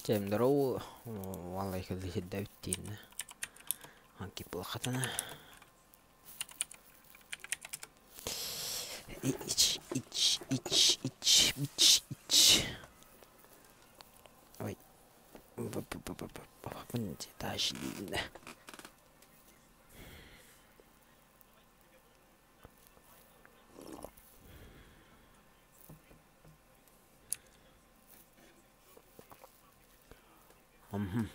Всем здорово, Валайка сирдээбит Анкиплахатана. Ич, ич, ич, ич, ич, ич. Ой. Мгм.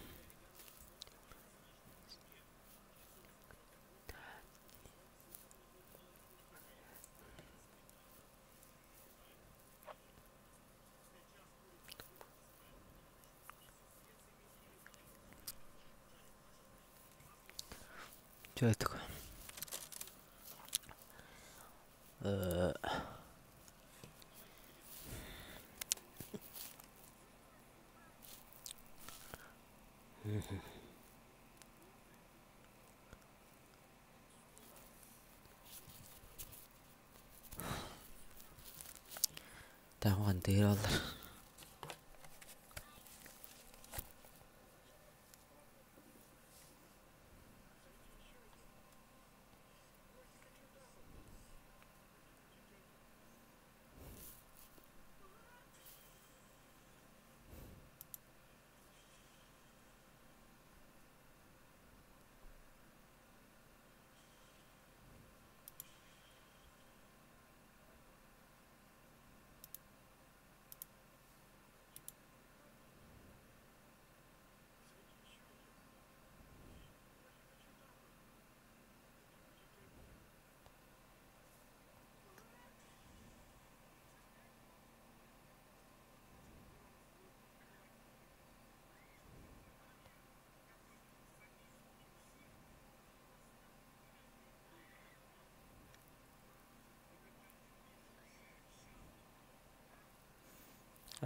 Что это такое? Таһаҕан тыыраллар.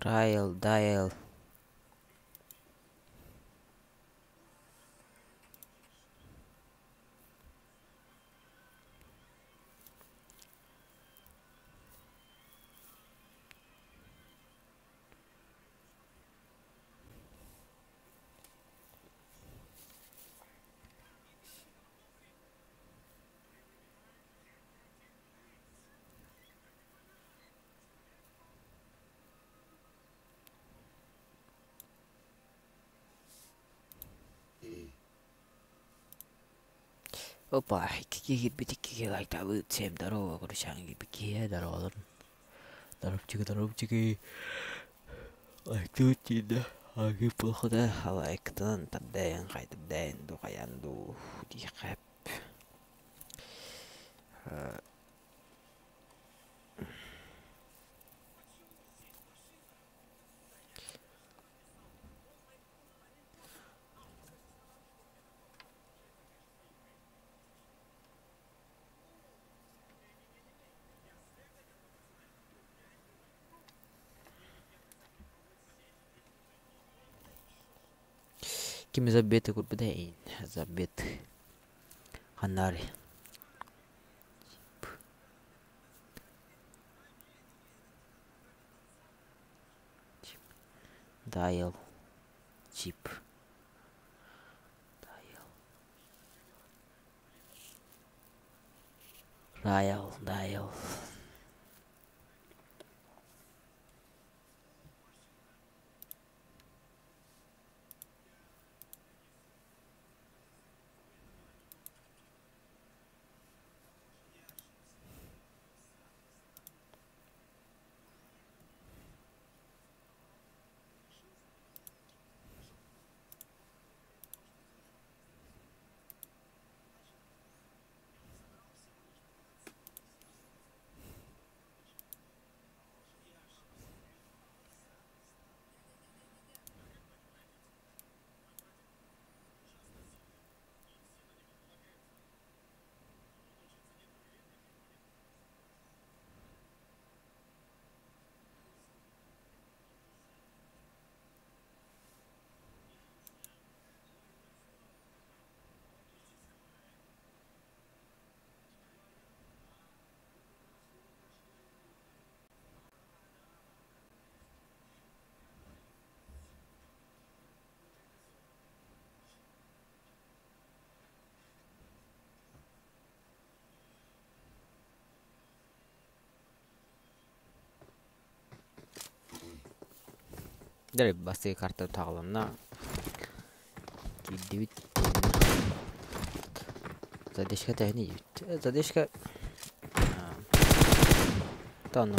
Райл, Дайл. Опа, икки киирбит икки лайктаабыт всем здорово, короче, киһи здороваларын. Здоровчики, здоровчики. Лайктыбыт тиийдэ. Аги плохо лайктан тардаyan хайдардаyan ду хайан ду диэхэ Ким забеты курбута забет ханари. Дайл. Чип. Дайл. Райл, дайл. Дьэ бастакы карта таҕылынна. Киирдибит. Задержка тэһин ийбит. Задержка Тонну.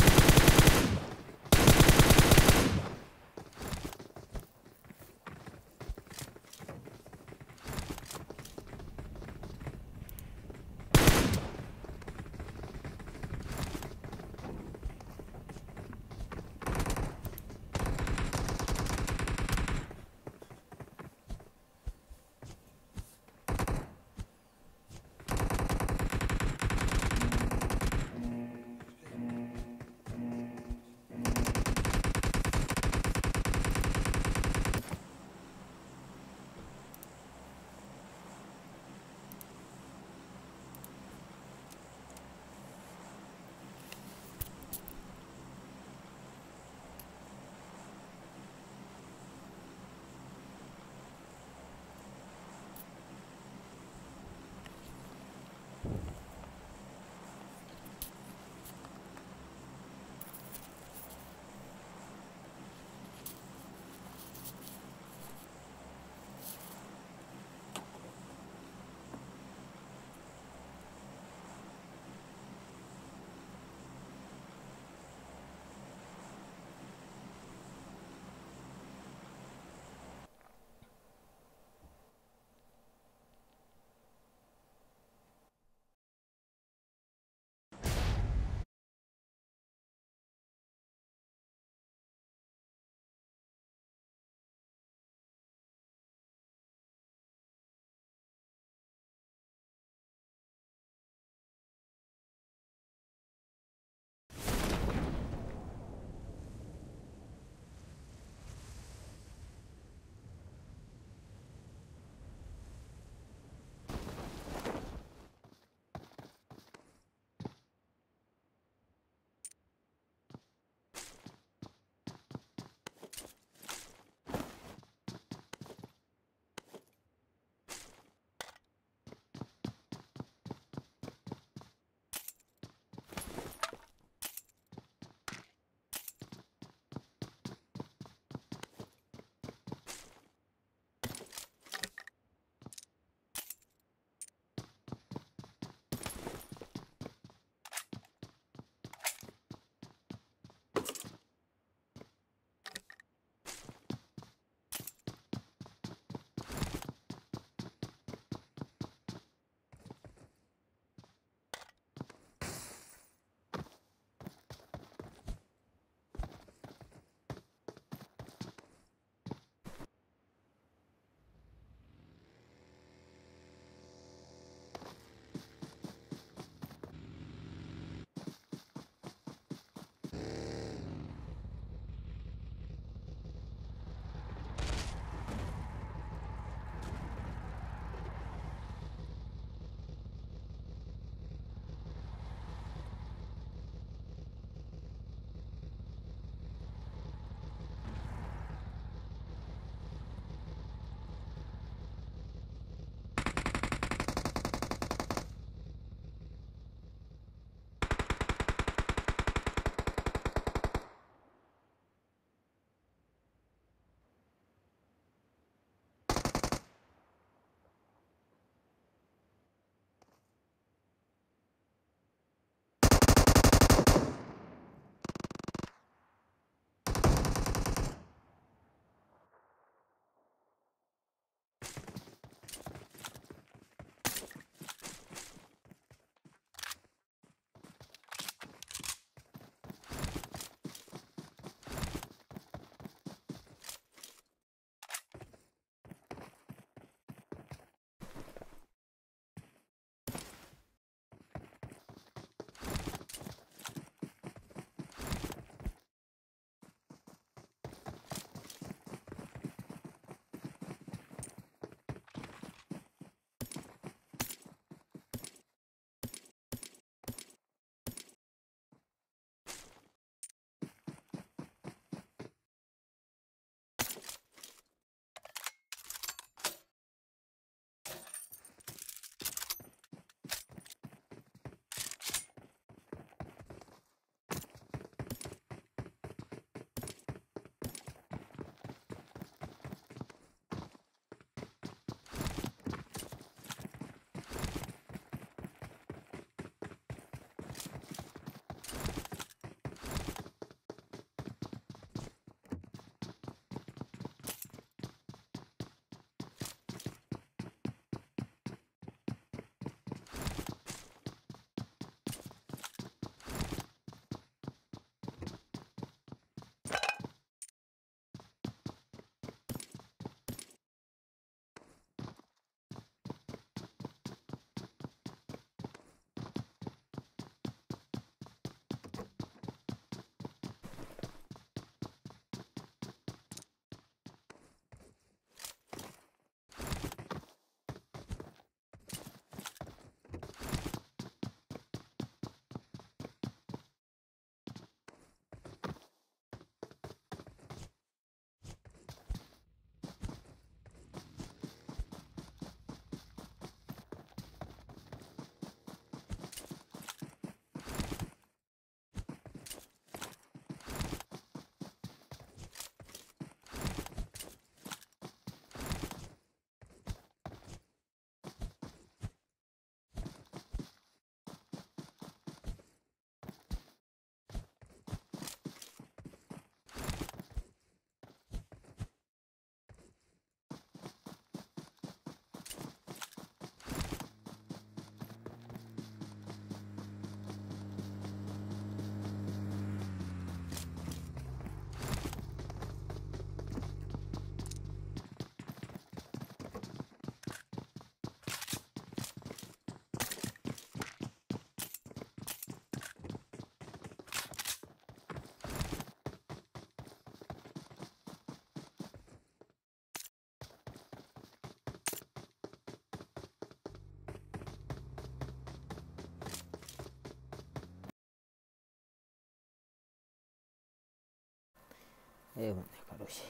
Короче.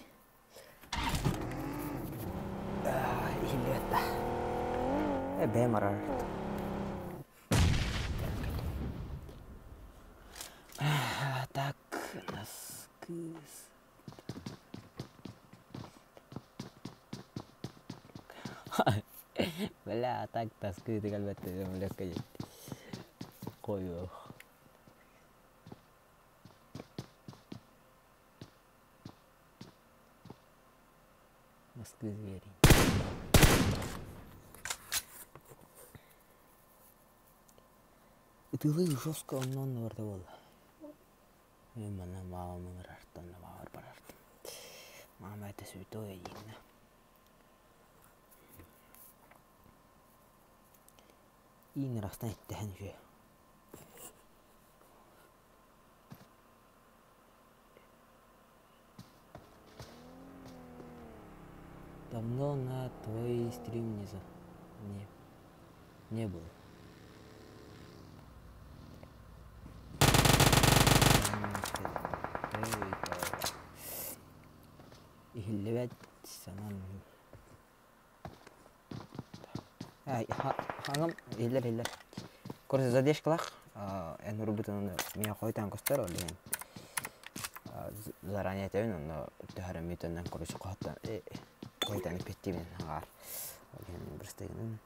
Иһиллибэт да. Бэйэм арар. Так, нас кыыс. Бля, так тоскует әлбәттә, бля, Қою. Москвы звери. Ытылыы жестко оннон барда буолла. Мен манна маамам ыҥырартан маамар барартым. Маама это святое дииннэ. Иин ырахтан эттэһэн үһү. Давно на твой стрим не за не не было. Иһиллибэт санаан Хаҥам иһиллэр иһиллэр. Короче, задержкалаах эн урбутун миэхэ хойутаан көстөр ол иһин заранее этэбин онно төһөрө мүтөннөн короче хоһуттан хойутаан эппиэттиибин аҕаар. Ол иһин бырастыгынан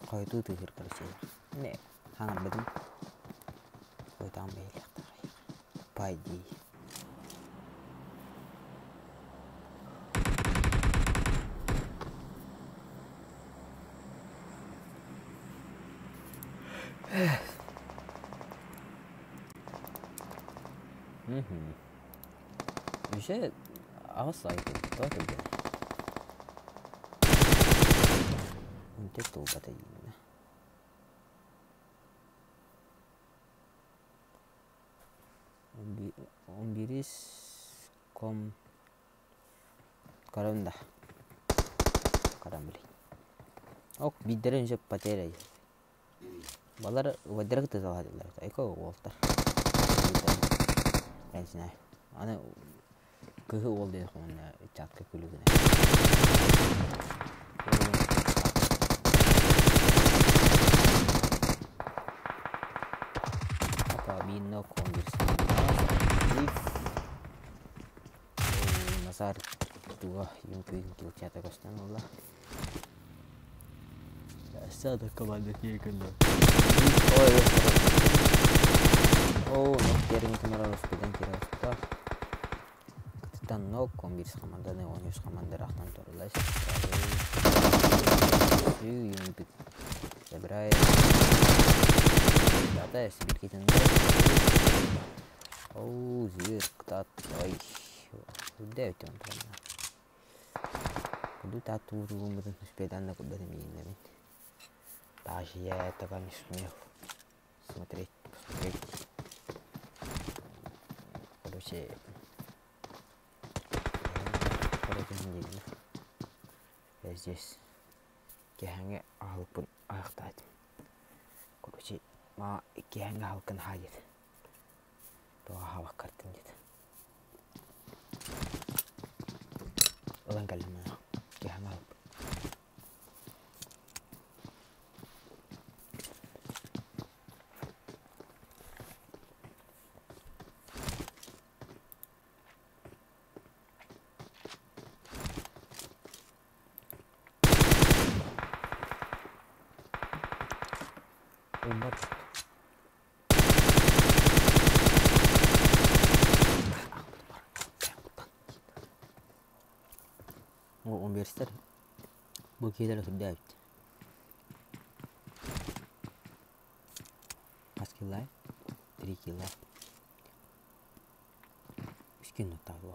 хойутуу тыаһыыр короче. Не хаҥарбытым хойутаан бэйэлэхтэр пай дии. Үһэ аҕыс лайк тоҕо түргэнэй? Үнтүк туолбата диибин. Он биирис ком көрөм да көрөм билигин. Ок биирдэрин сөп потеря Балар убайдара кытта салаһаллар эко уолтар. Я не знаю. Аны кыһы уол диэн уонна чатка күлүгүнэ. Опа, минно кондерс. Назар туга юнкүйін килчата көстөн олла. Сада команда киекенде. Ой, О, ноктерин кымара успедан кире Кытытан нок, 11 команданы, 13 команда рахтан торулай. Юмпик забирает. Да, сибиркитен. Оу, зверь, ктат, ой. Куда он прямо? Куда тату успедан на куда мин. Даже я этого не сумел смотреть, посмотреть. Короче, короче, я здесь киһиҥэ аһылыкпын аһахтаатым. Короче, ма киһиҥэ аһылыккын аһаа диэт. Тоҕо аһаабаккартын диэт. Ылан кэллим киһиҥэ аһылыкпын. Уммат. 11 бу киһилэр сүрдээбит. Хас кило? 3 кило. Үс күн оттаабы.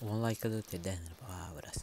Уон лайка да тирдээн баабырас.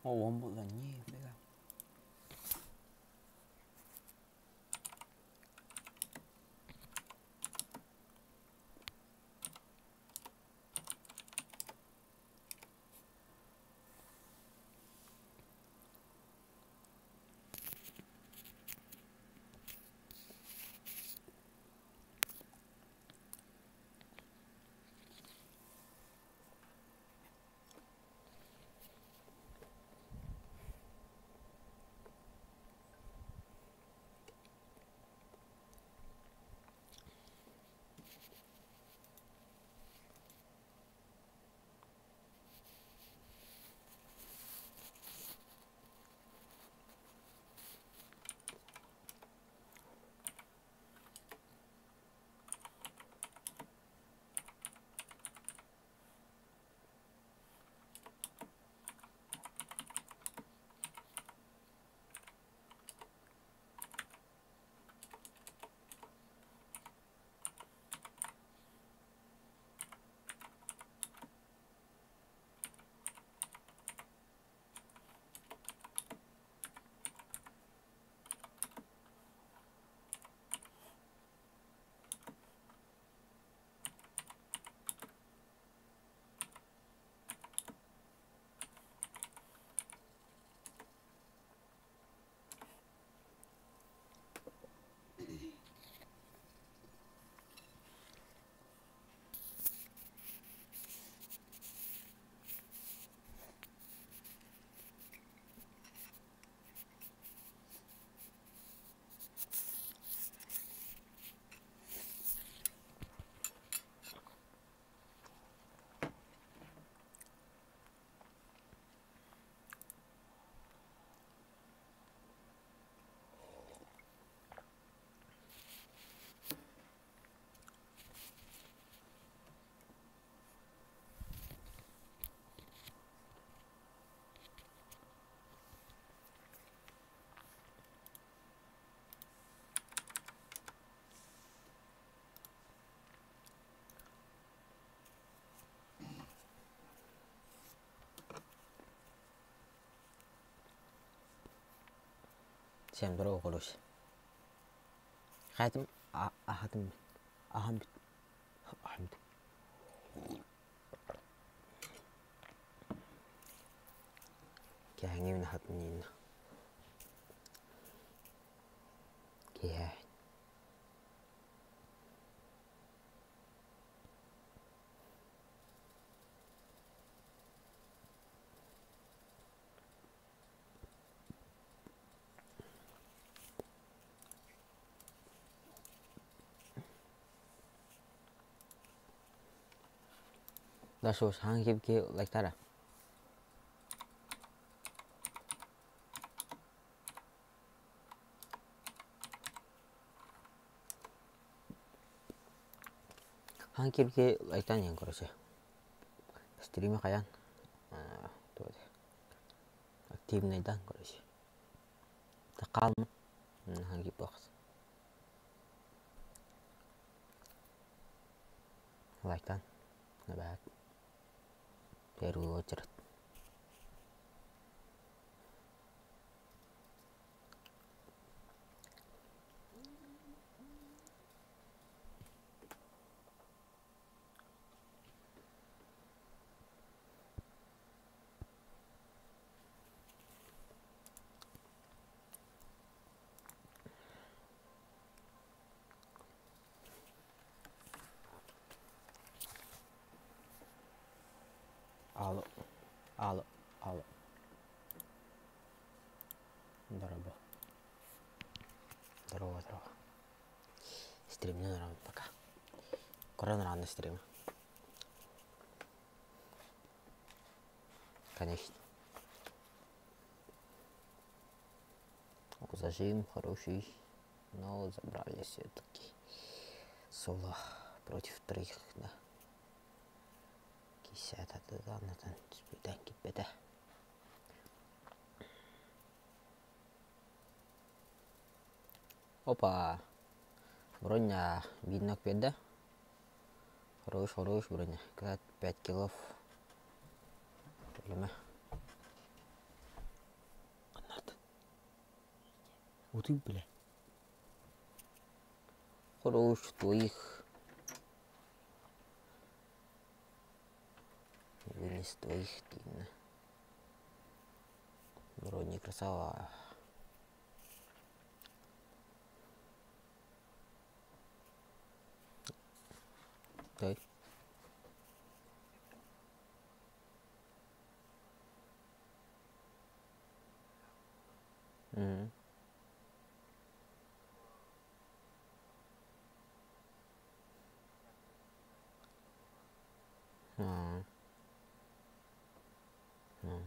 О, он был не, бля. Всем здорово, короче. Хаятым ахатым ахам бит. Ахам бит. Кэһэҥҥибин аһатын ииннэ. Киэһэ. Даша хаһан киһи лайктара? Хаһан киһи лайктаан иһэн короче. Стримы хайаан активнайдаан короче. Хаалма хаһан киирбэхс. Лайктаан эбээт. Первую очередь. Алло, алло, алло. Дорообо. Здорово, здорово. Стримнен раунд пока. Корон рано стрим. Конечно. Зажим хороший, но забрали все-таки. Соло против троих, да. Кисята тыданатан түспүтэн киппетэ. Опа! Броня видно да? Хорош, хорош, броня. 5 килов. Өлөмө. Утуй, бля. Хорош, твоих. Вынес твоих, Дина. Вроде красава. Дай. Мгм. Аа. Аа.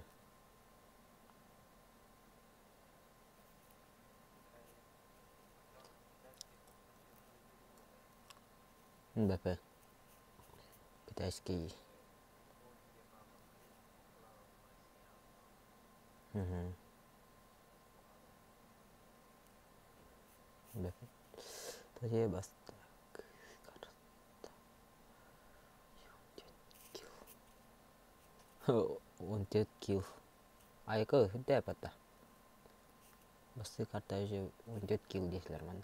МБП. Китайский. Мгм. МБП. Тоje бастак карта. 14 килл. Айка үрдээбэтэ. Бастыы карта уже 14 килл диэтилэр манна.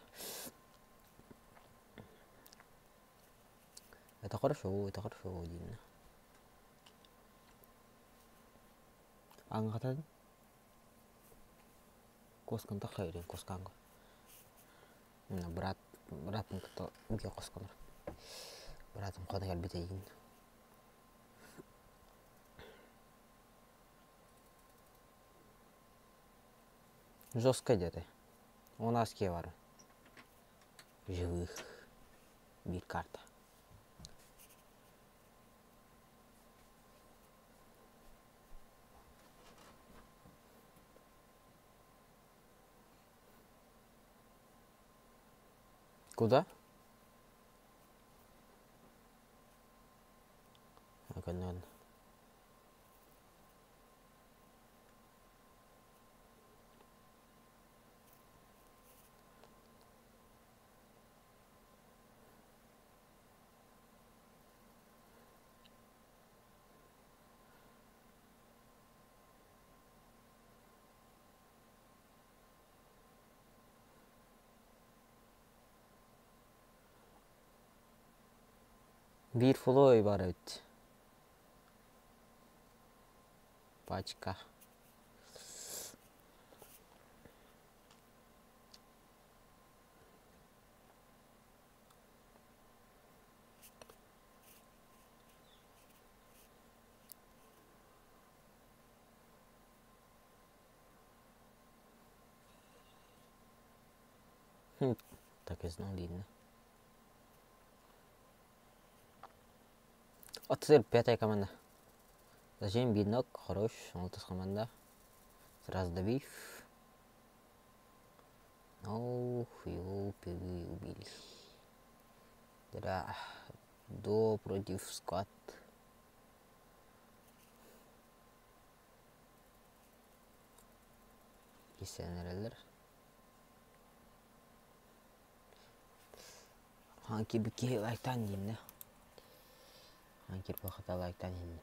Это хорошо, это хорошо диэн. Аңғатан Коскан тахайрын косканга. Брат, братым кытта үгэ косканар. Братым хана кэлбитейин. Жестко где-то. У нас кевары. Живых. Биир карта. Куда? Канон. Биир флой баар эбит. Пачка. Так и знал, видно. Отсыр пятая команда. Зачем бинок? Хорош. Алтыс команда. Сразу добив. Ну, его убили. Да. До против сквад. Кисен эрэллэр. Ханки бики лайктан диимнэ. Ханки бахата лайктан иһиннэ.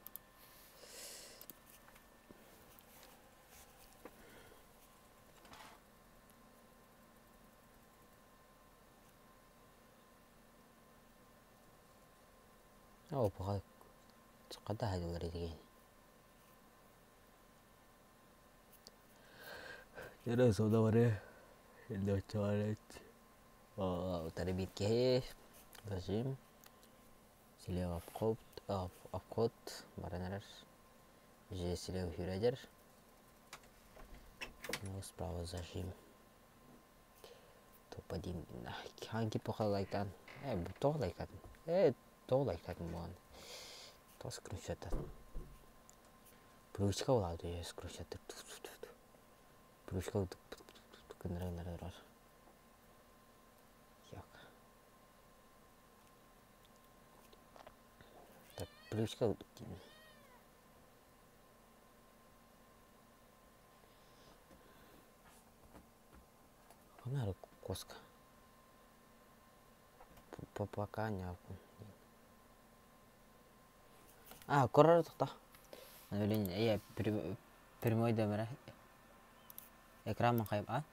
Оо, пока хата хадылар этигин. Кэрэ сода баре, Утары биир киһи, зажим, слева обход, обход баран эрэр, же слева хүрэ ну справа зажим. Топ-1 хаан киппоха лайктаан, тоҕо лайктаатым, тоҕо лайктаатым буолан, тоҕо скриншоттаатым. Привычка буолаат скриншоттар Привычка гыннара гыннара турар. Так, привычка Ханна коска. Пока не А, корор тохто. Блин, я прямой дэмэрэ. Экран хайып а?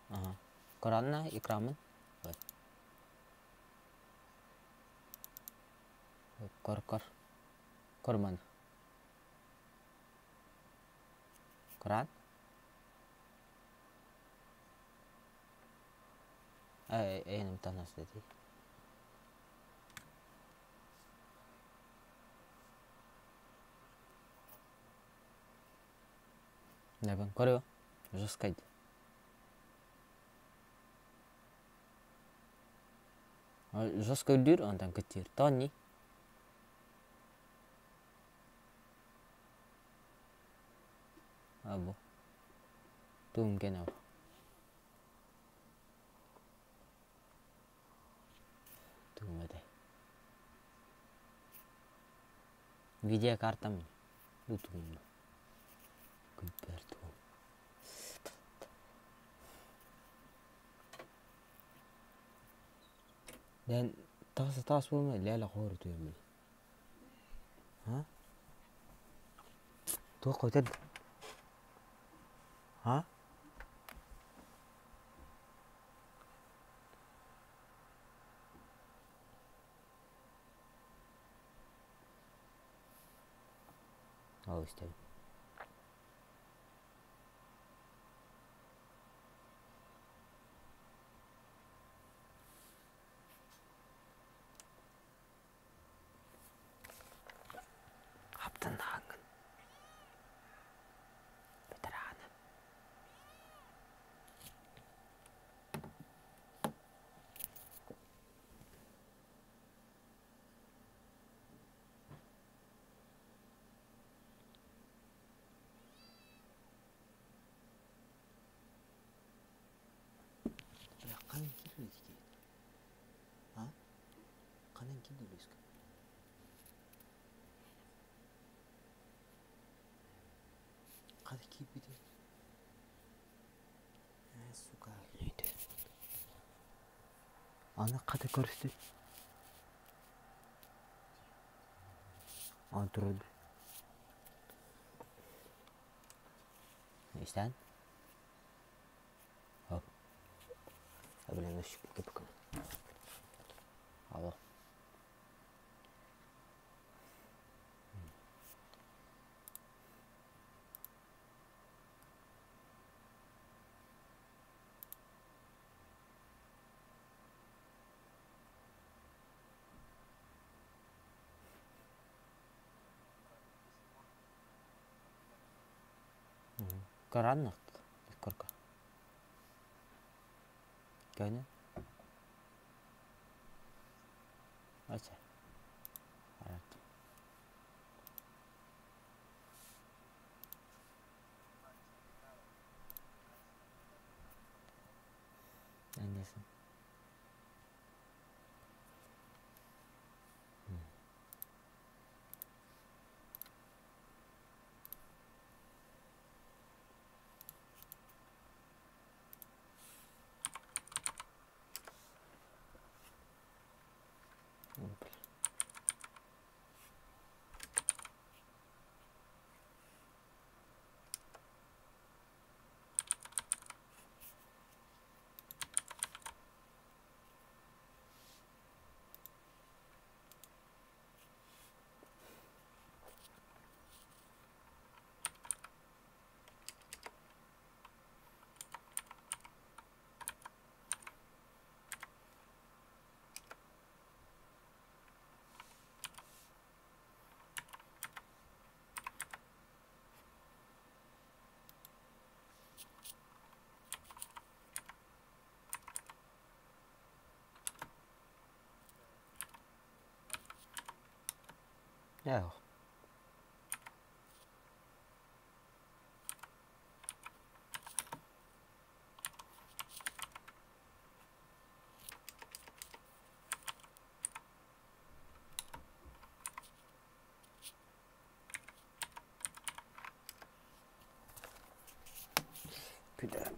Ага. Коранна экранмын. Вот. Кор кор. Корман. Коран? Эйнем танас деді. Небен көрө жесткайды. Жестко үрдүүр, онтон кыттыыр. Тони. Абу. Туум кенав. Туум этэй. Видеокартам тутум. Күппэр туум. Дэн таас таас буолма лээла хоору туйаммын. Ха? Туох көтөр? Ха? Ол истэбин. Хаптаннаһаҥҥын ветераны Ханан киирдэ А? Ханан киирдэ Лүскэ? Хата киирбитий? Ээ, сука. Аны хата көрүстү. Аны турар. Истэн? Хоп. Блин, Алло. Караннах сколько? Көнө. Ача. Арат. Annesin. Ja. Күдэ.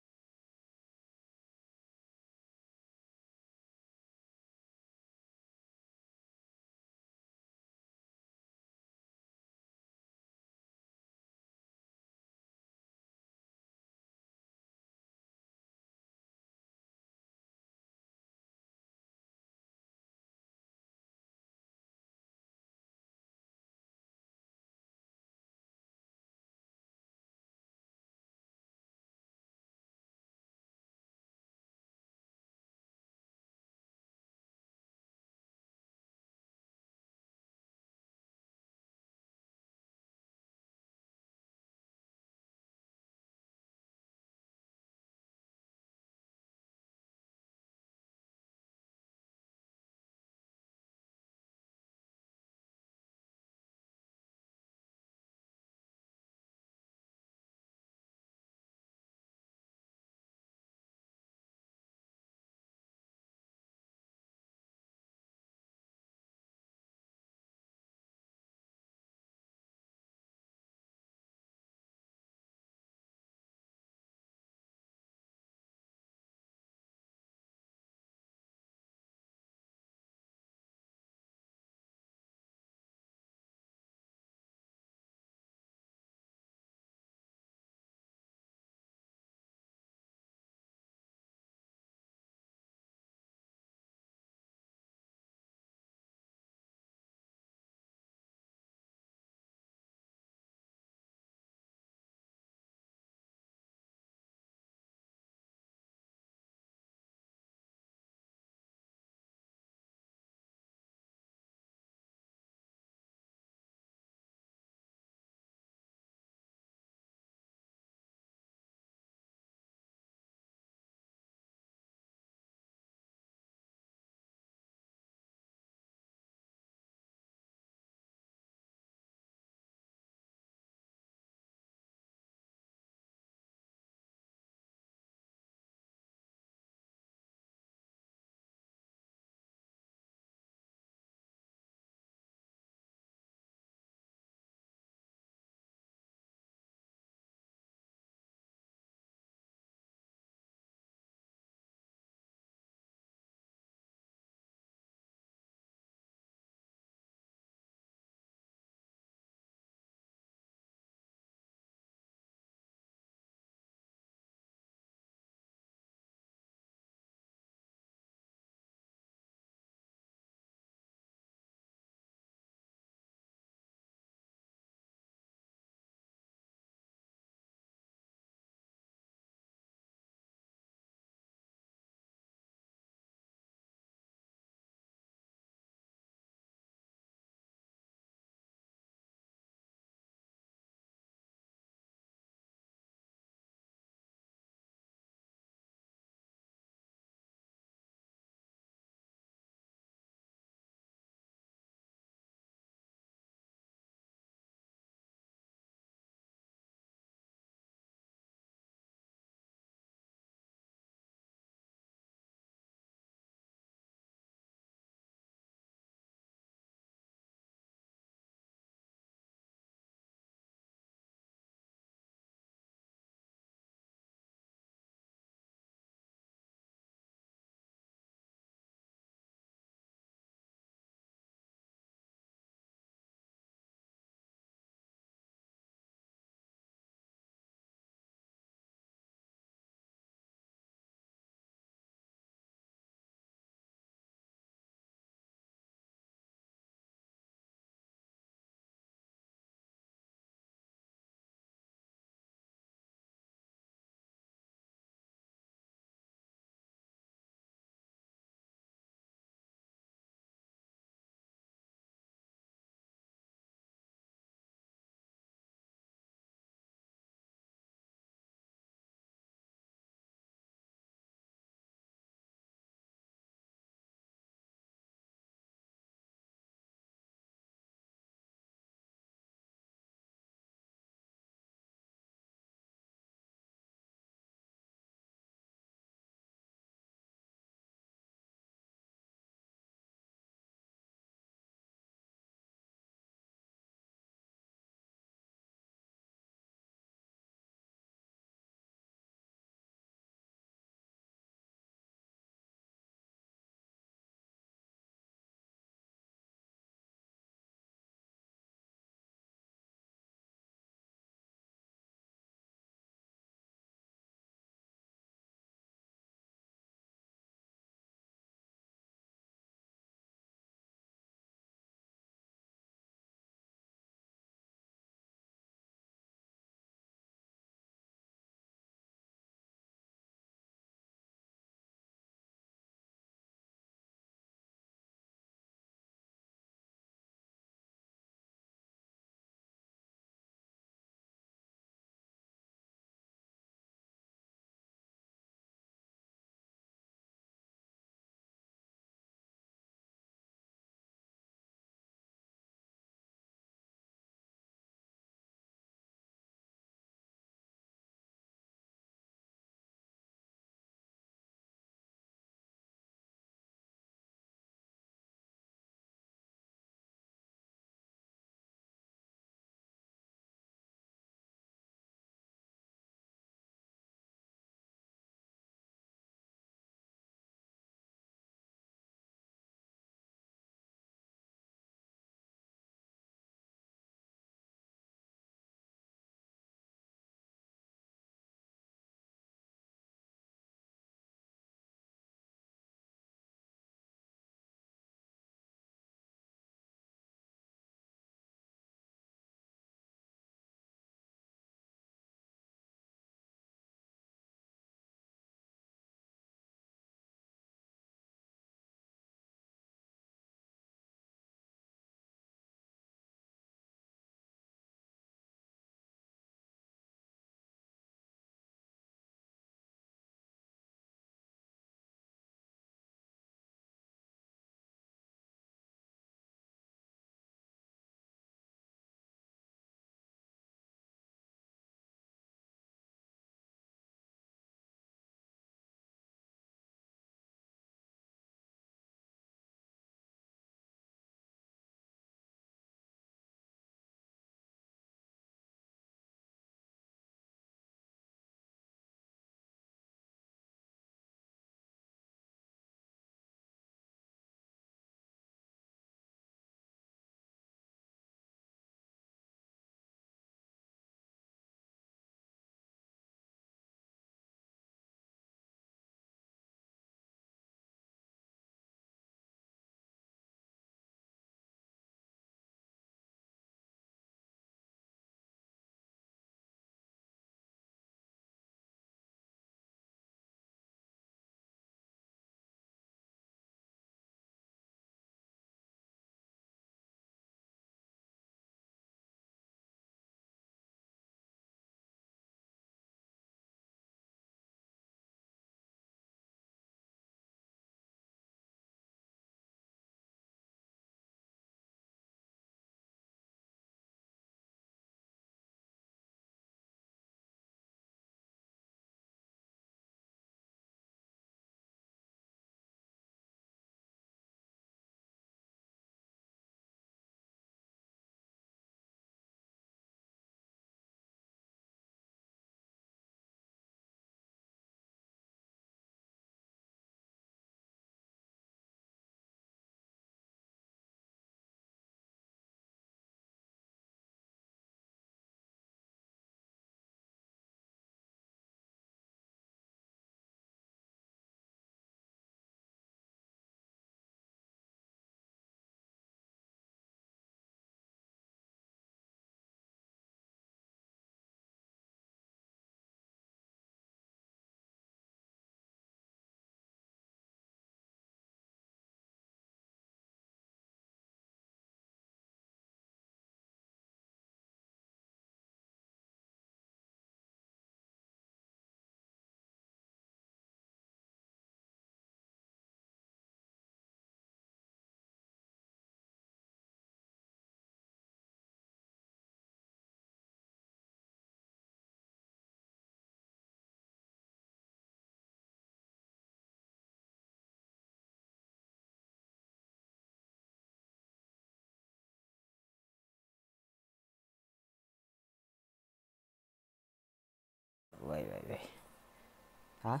А?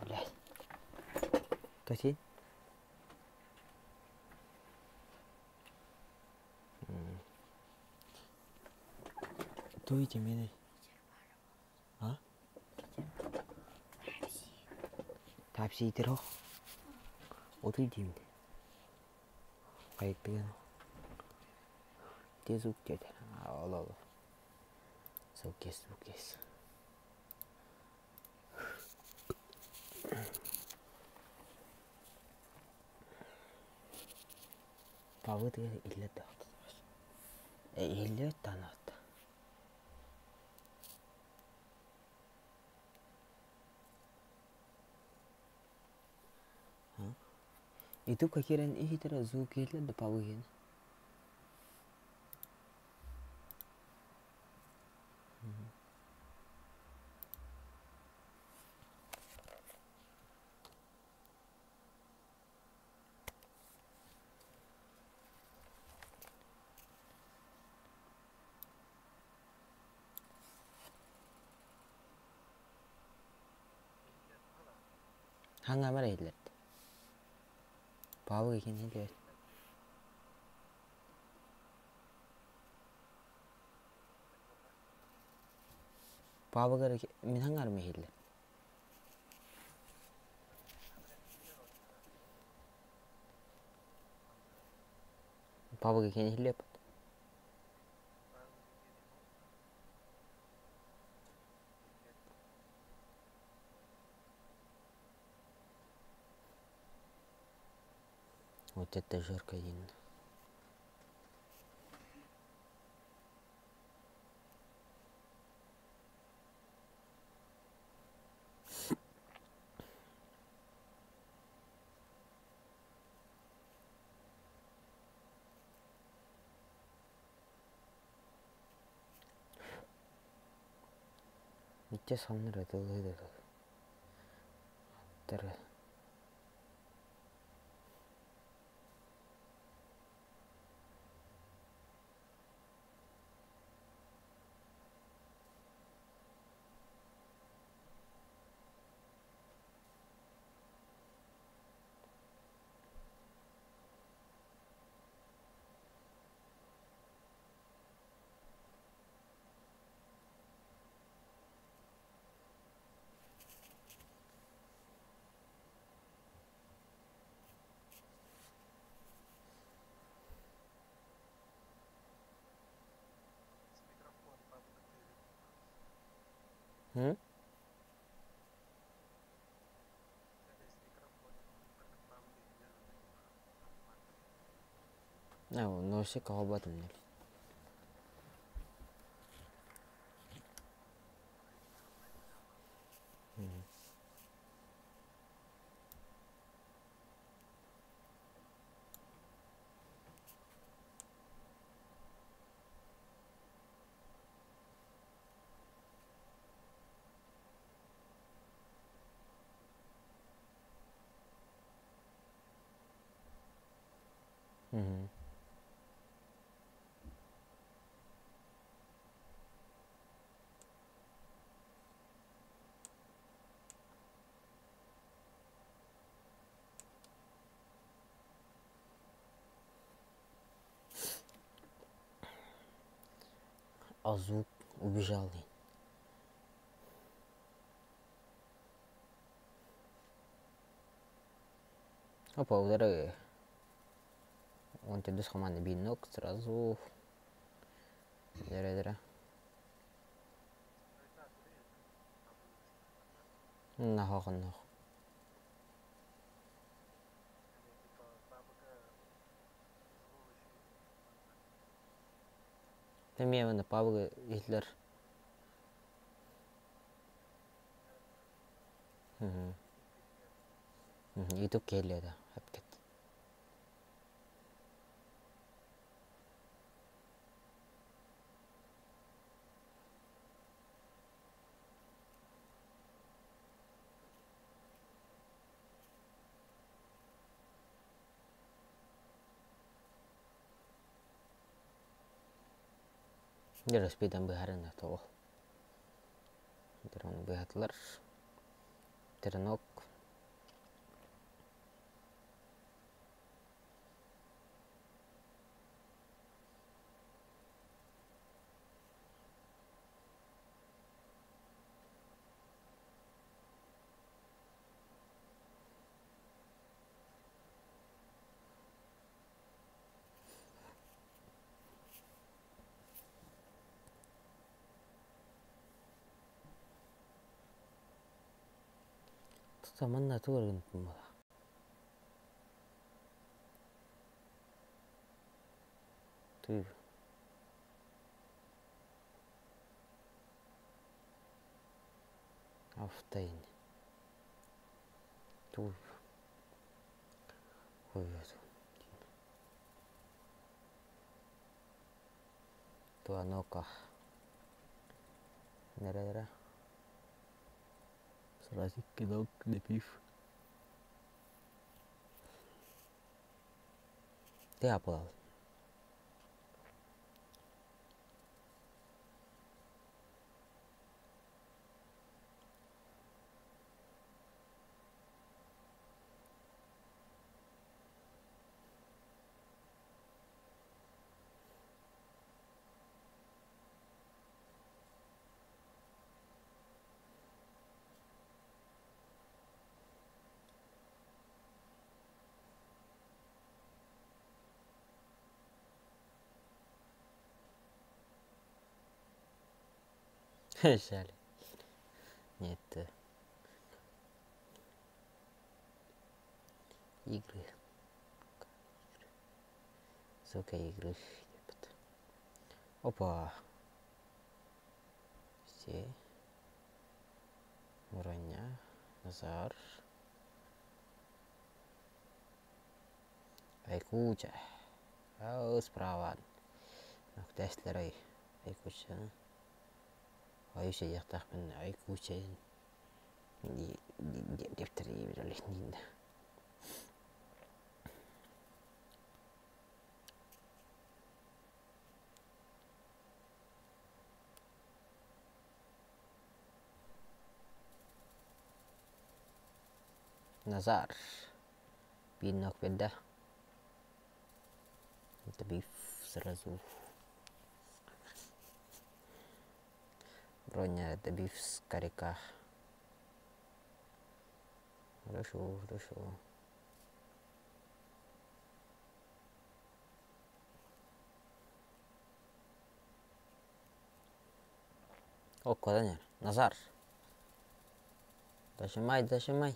Блядь. Тосин? Туйте меня. А? Type-C итер Отуй деймін. Қайыппен. Тез звук деді. Ал ал. Звук есть, звук есть. Павыт илле Илле танат. Ютубка киирэн иһитэрэ звук иһиллэр да павы иһин. Хаҥамар иһиллэр. Павы иһин иһиллэр. Павыгар мин хаҥарым иһиллэр. Павыга иһин иһиллиэп. Вот это жарко один. Иччэ саннар ытыллыы М? Носик оҕобот. Мгм. А звук убежал. Опа, удары. Он тебе команды бинок сразу. Дыра-дыра. Нахох нах. Эмиэ Павел иһиллэр. Ютуб киһилиэ да эпкит. Дьэ Распидан быһаарына тоҕо? Ону быһатылар. Теренок. Манна тугу эрэ гынтым буолла. Тыы. Автоин. Тугу Туанока. Нэрэ-нэрэ. Сразу кидок допив. Ты оплал. Жаль. Нет. Игры. Сука, игры. Опа. Все. Броня. Назар. Айкуча. Ау, справа. Нохтеслерей. Айкуча. Айуша диэхтээхпин Айкуча диэбиттэр диибит Назар биир биэрдэ добив сразу броня добив с коряка хорошо хорошо Окко Назар дожимай дожимай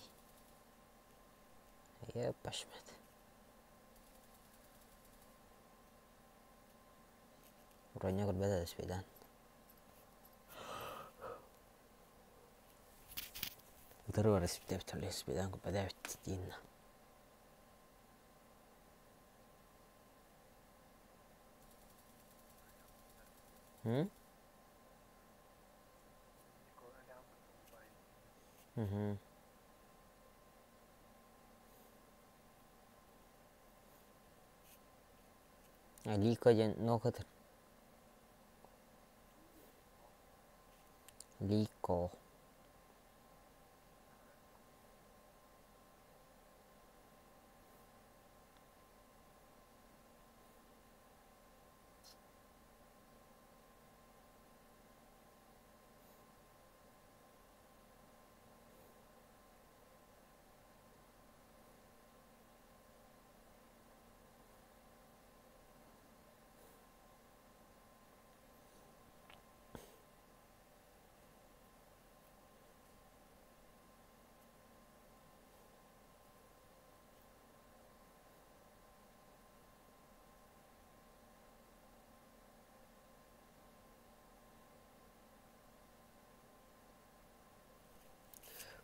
Епашмет. Броня көрбөт Спидан. Утары бар Спидан көрбөт диин. М? Угу. Лико диэн нуокатыр. Лико.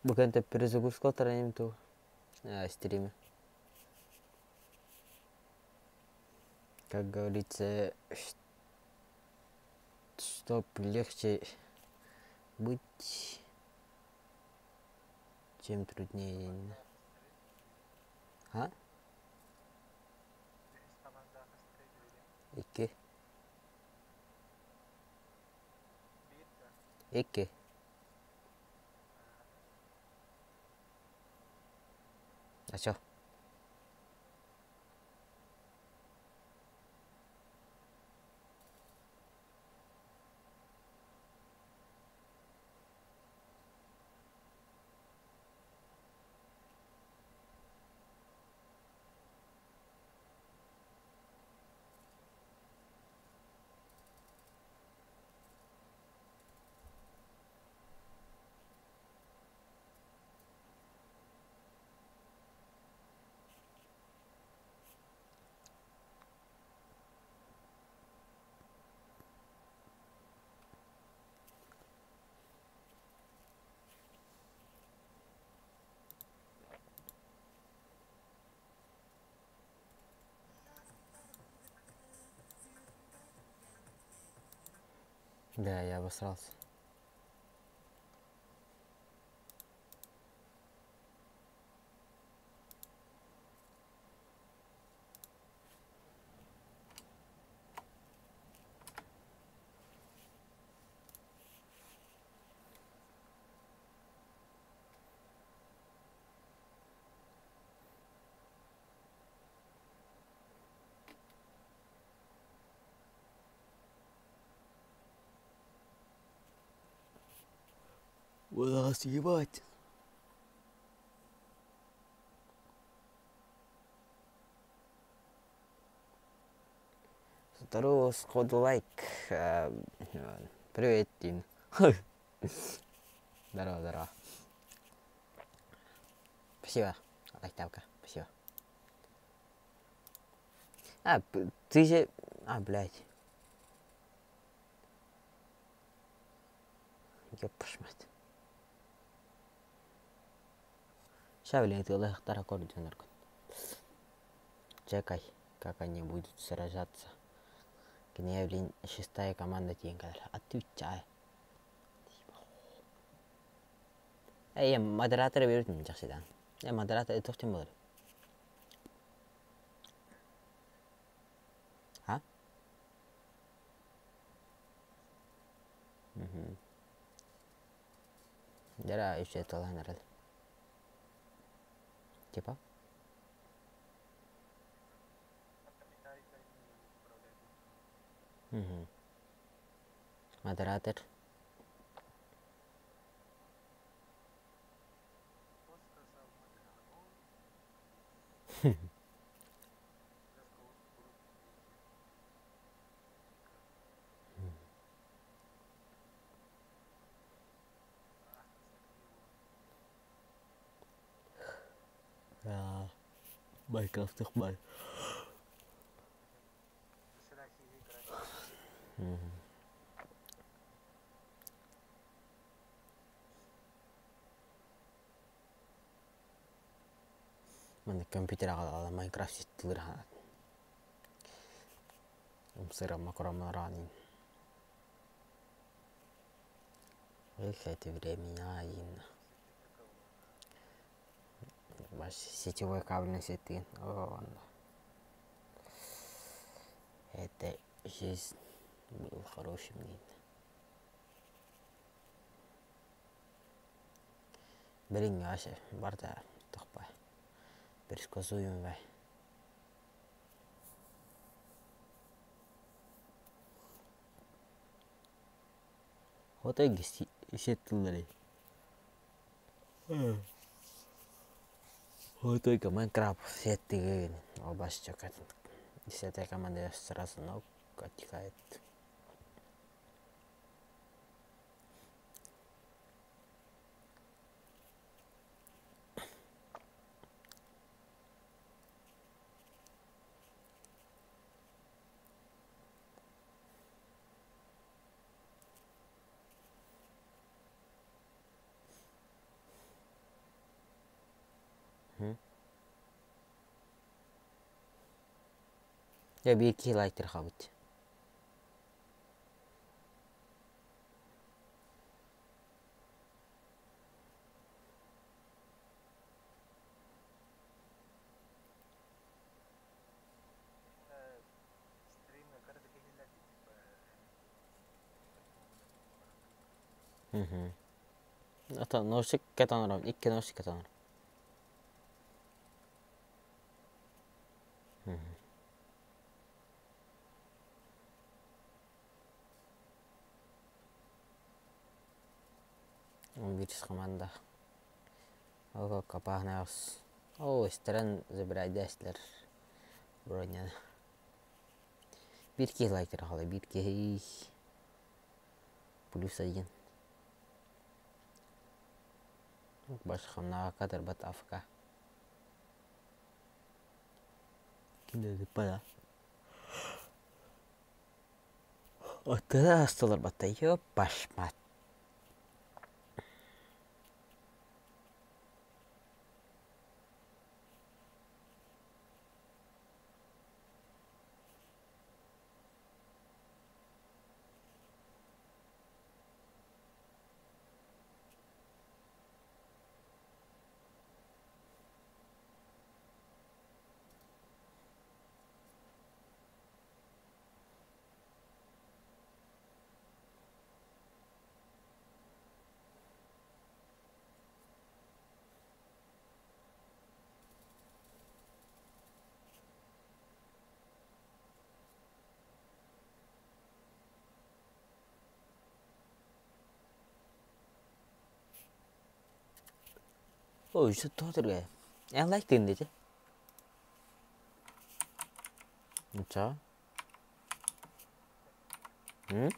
Бу кэнтэ перезагрузка тараним ту стриме. Как говорится, чтоб легче быть, чем труднее. А? Икки. Икки. А чё? Да, я обосрался. Вас ебать. Здорово, сходу лайк. Привет, Тин. Здорово, здорово. Спасибо, лайктавка, спасибо. А, ты же... А, блядь. Ёпш мать. Ща, блин, ты Чекай, как они будут сражаться. Блин, шестая команда тиийэн Отвечай. Эй, модератор берут жакшы Я модератор тоқтен болар. А? Угу. Дара еще таланар. Типа? Угу. Модератор. Да. Майнкрафт бай. Манна компьютер аҕала Майнкрафт ситтилэр Умсыра макромаранин. Эх, эти времена, Инна. Сетевой кабельный сети. О, Это жизнь был хорошим Нина. Блин, вообще, барда тохпай. Предсказуемый. Вот и сеттилери. Вот только Майнкрафт сеттигин. Обасчак. Десятая команда сразу ног оттекает. Дьэ биир киһи лайктыыр хаалбыт. Ата носик кэтэн икки носик кэтэн Биир команда. Ол капааһынаҕас. Оо, истэрэн забирайдээстилэр броняны. Биир киһи лайкера хаалла, биир киһи плюс один. Башхамнаҕа катарбат АФК. Кинилэр Оттон астылар батта ёппашмат. Ой, что түргэй. Эн лайк дете. Ничего. М?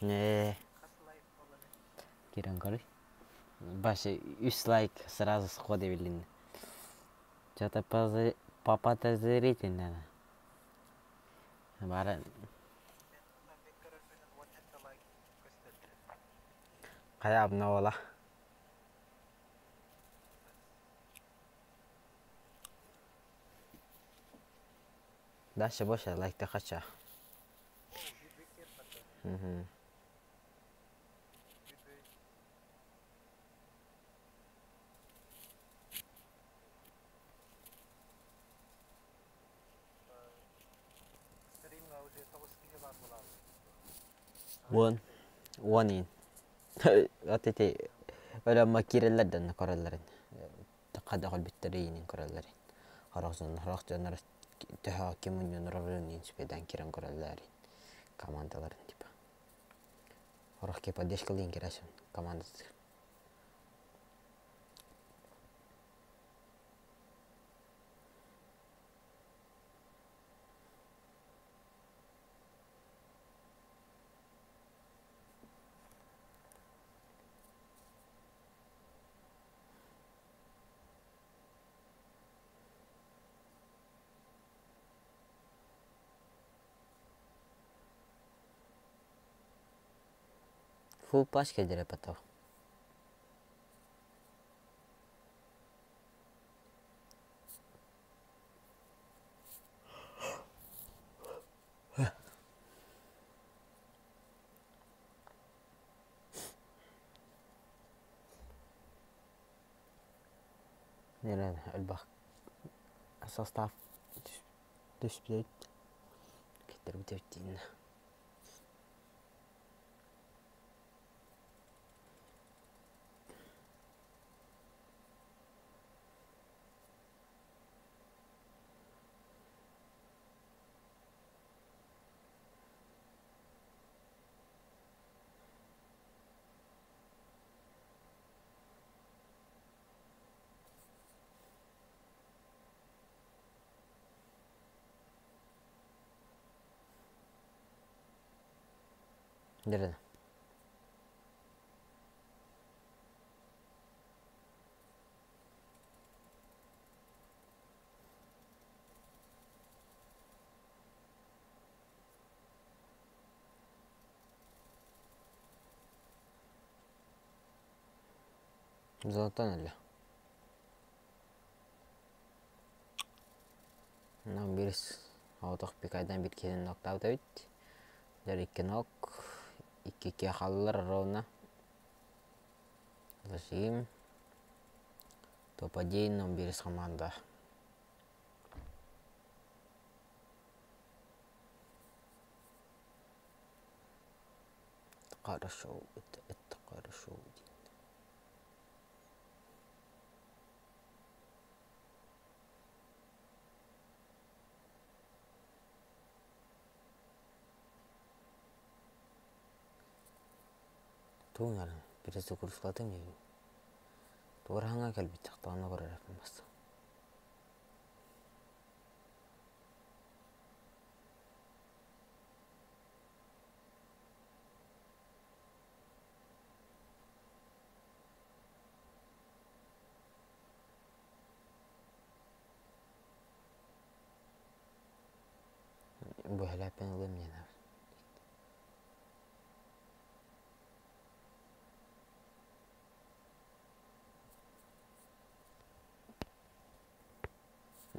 Не. Киран көрүй. Башы үс лайк сразу сходу билинди. Что-то поподозрительно. Бары хайа обновола. Дальше больше лайк ты хочу. Угу. Уон. Уон иин. От ити өлөммө киирэллэр да онно көрөллөрүн. Хайдах өлбүттэрин көрөллөрүн. Сорох дьон сорох дьоннор төһө ким мунньунарарын инспидан киирэн көрөллөрүн командаларын типа. Сорох ки поддержкалыын кирэсин командатыгар. Фул пачка потом. Элбэх состав түспүт киттэрбит Дэрэ. Золотой өллө. Онон биир оҕотох пикайдан биир киһини ноктаабыт эбит. Дьэ икки нок, икки икки хааллылар ровно. Зачем? Топ-1, он биир команда. Хорошо, это хорошо. Тугун эрэ перезагрузкалатым диэбин. Туораһаҥҥа кэлбит дьахтаҕына көрөр эппин Быһалааппын ылыам диэн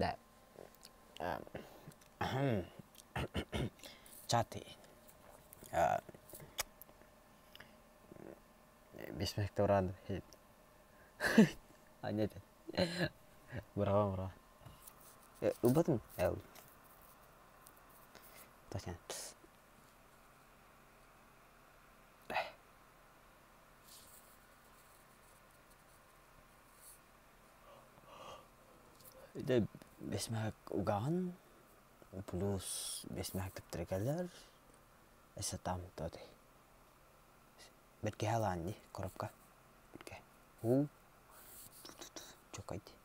Да. Чаты. Бисмехторан. А нет. Браво, браво. Убатым. Точно. Дьэ бэсмэһэк угаҕын плюс бэсмэһэк тэптэрэ эсэ там то бэркэһэ ылаан дии коробка бэркэ уу чокай дии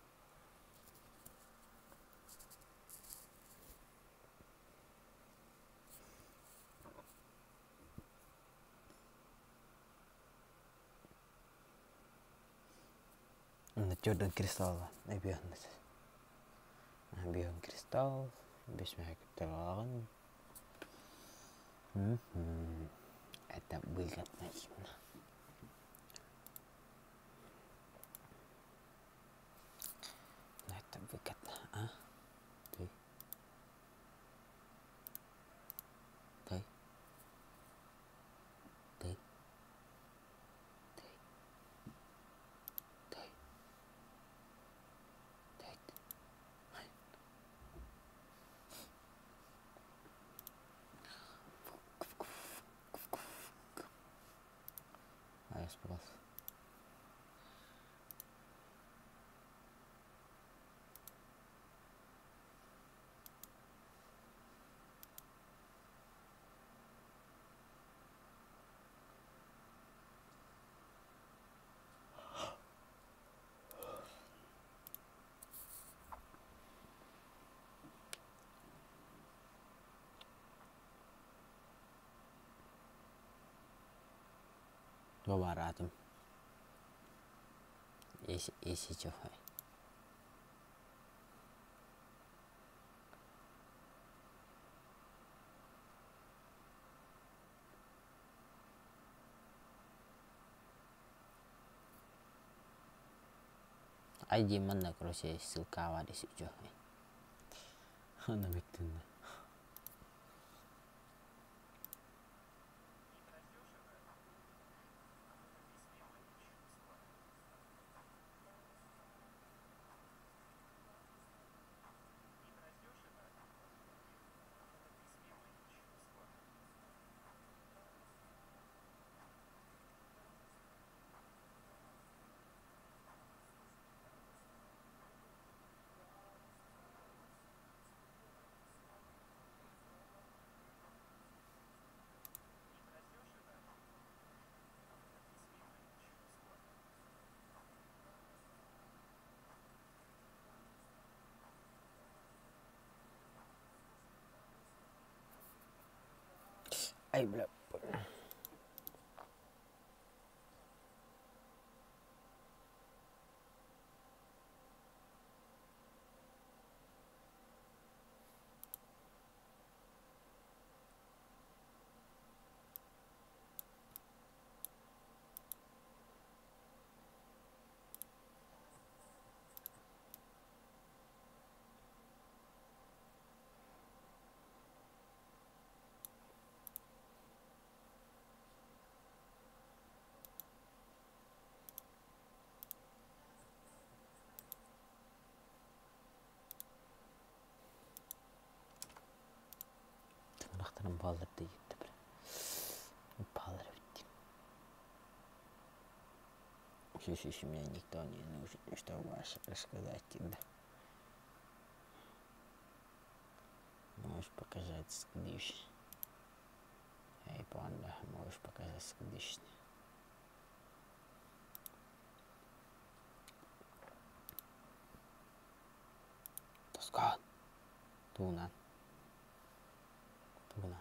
Твердый кристалл объем кристалл бесмэһэктэҕин это выгодно это выгодно а ты ты ты ты ты А я испугался. Бабаратым. Если чё. ID манна короче ссылка бар если чё. Ана бектинде. Ай, бля. Тыҥырахтарын бааллар да иһиттэ бля. Бааллар эбит. Слышишь, мне никто не нужен, что ваше рассказать тебе. Можешь показать скдыш. Эй, панда, можешь показать скдыш. Тоскан. Тугунан. Тугунан.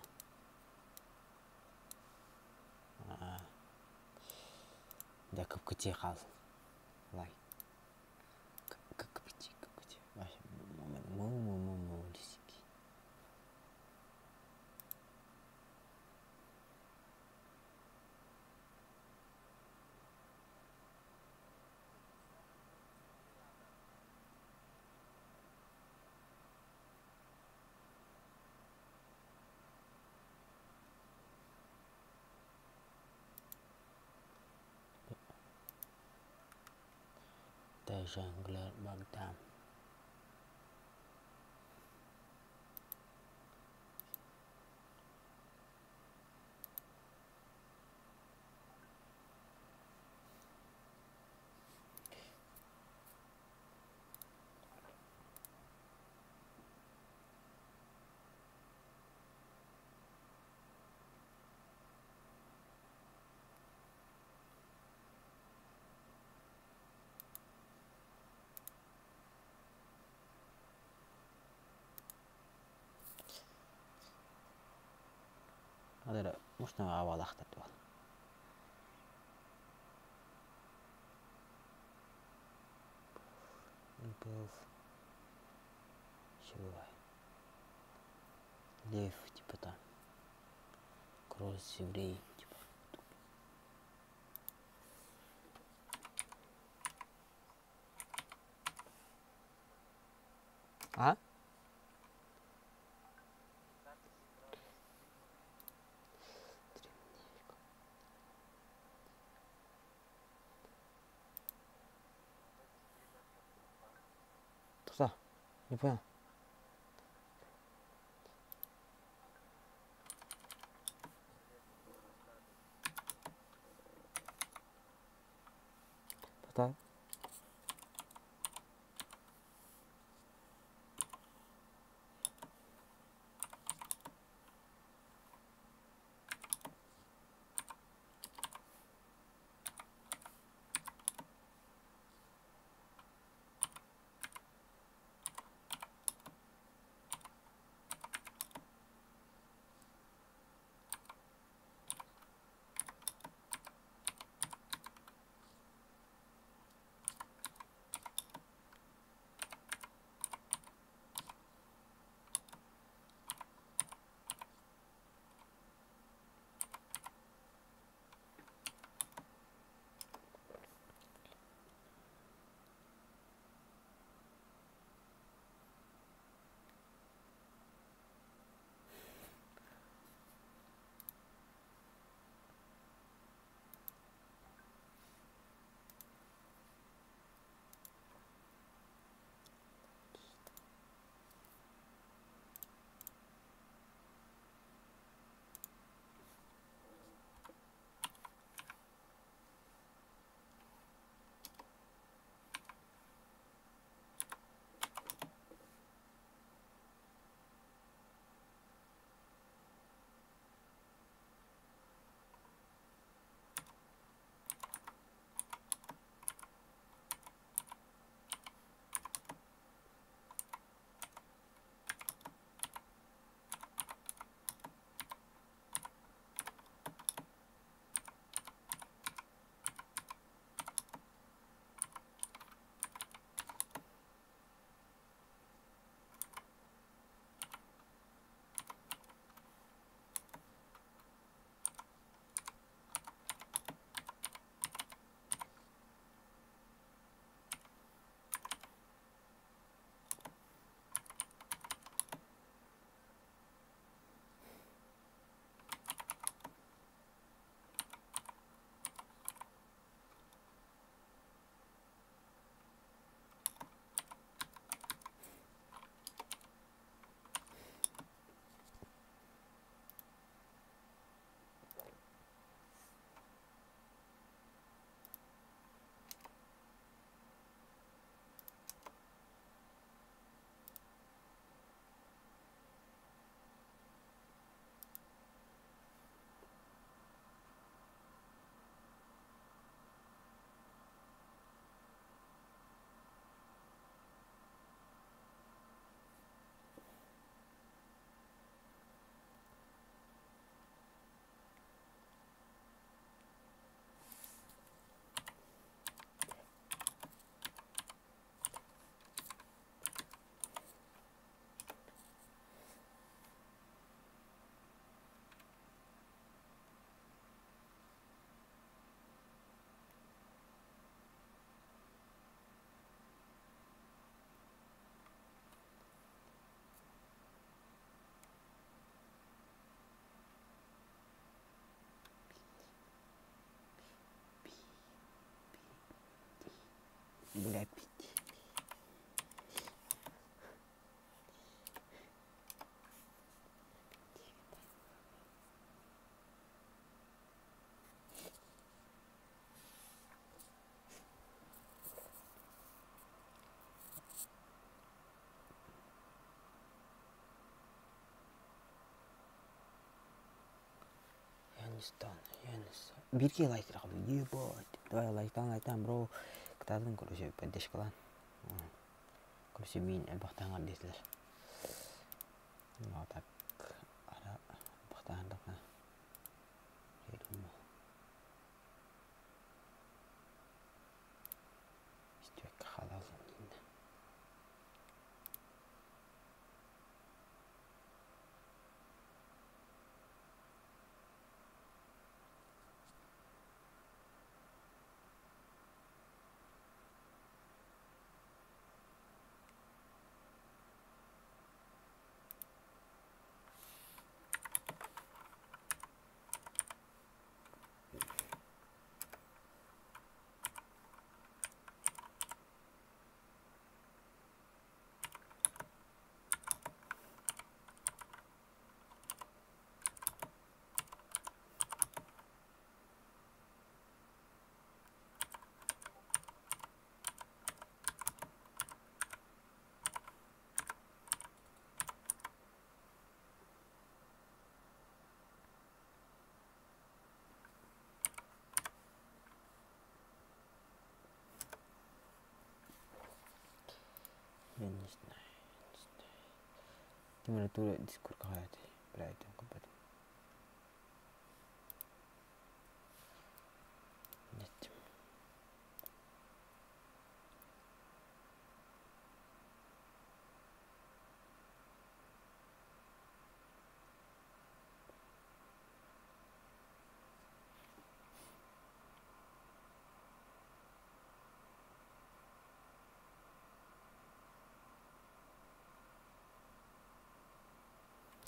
Да кып-кытыы хаал. Лай. Кып-кытыы, кып-кытыы. The jungler Bagdam. Hadi можно авалахтар дуо. Был чего? Лев, типа там. Кросс еврей, типа. А? Что? Не понял. Поставь. Стан, я не знаю. Бирге лайк ебать. Давай лайктан, лайктан, бро. Кытаатын, короче, поддержкалан. Короче, мин элбахтаан диэтилэр. Ну, так, ара элбахтаан дакна. Я думаю. Истибэккэ хаалаллан дииннэ. Я не знаю, не знаю. Температура дискур какая-то. Блядь, там какой-то. Нет.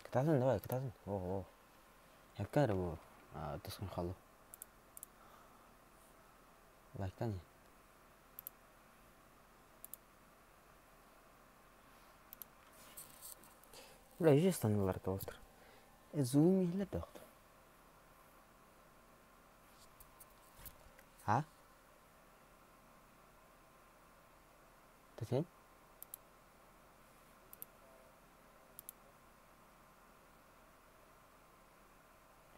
Кытаатын, давай, кытаатын. О, о. Хепкер бу тусун халу. Лайктан. Бля, же станылар тоостыр. Зум иле тохту. А? Ты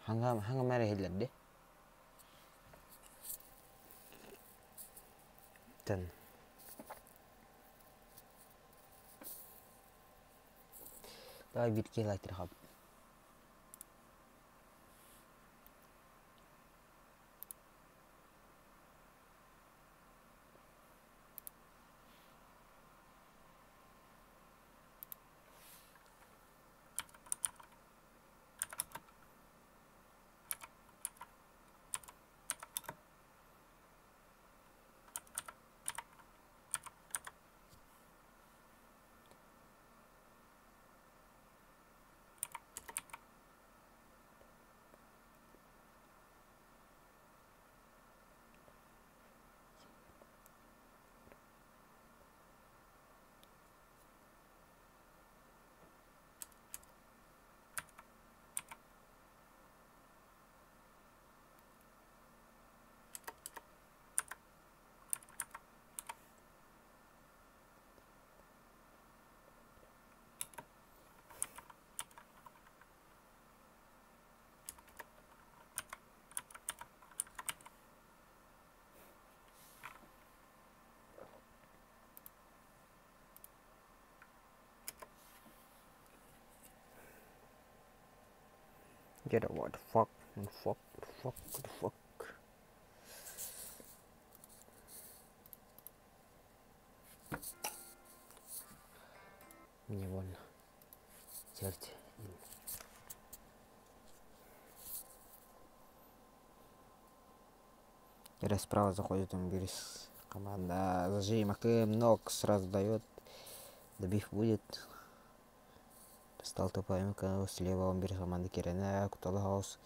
Ханга мэре хиллерди. Тен. Давай битки лайтер хаб. Get it, what the fuck, the fuck, the fuck, the fuck. Мне больно. Черти. Теперь справа заходит он Бирис. Команда зажим АКМ, ног сразу дает. Добив будет. Стал топаем слева он Бирис команда Кирена, Кутала Хаус.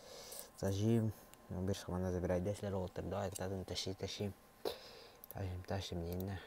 Зажим. Он Бирис команда забирает 10 роллтер. Давай, тащи, тащи. Тащим, тащим, не.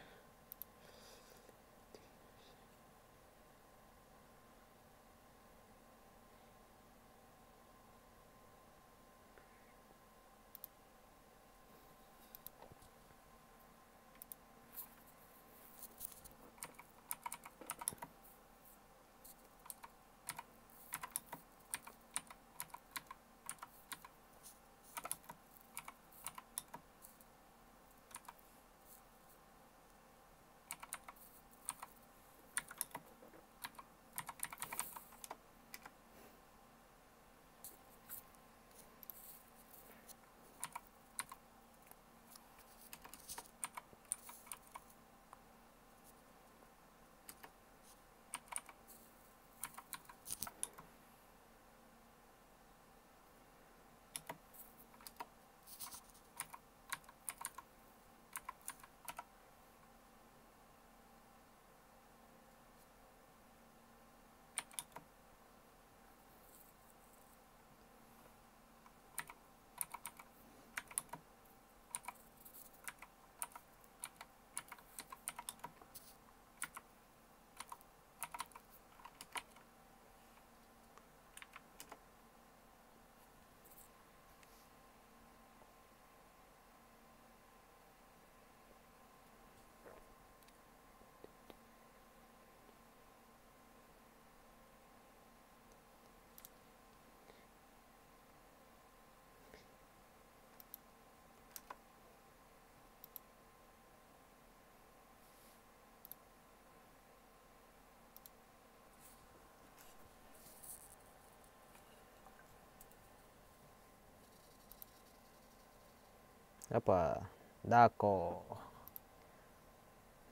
Опа, Дако.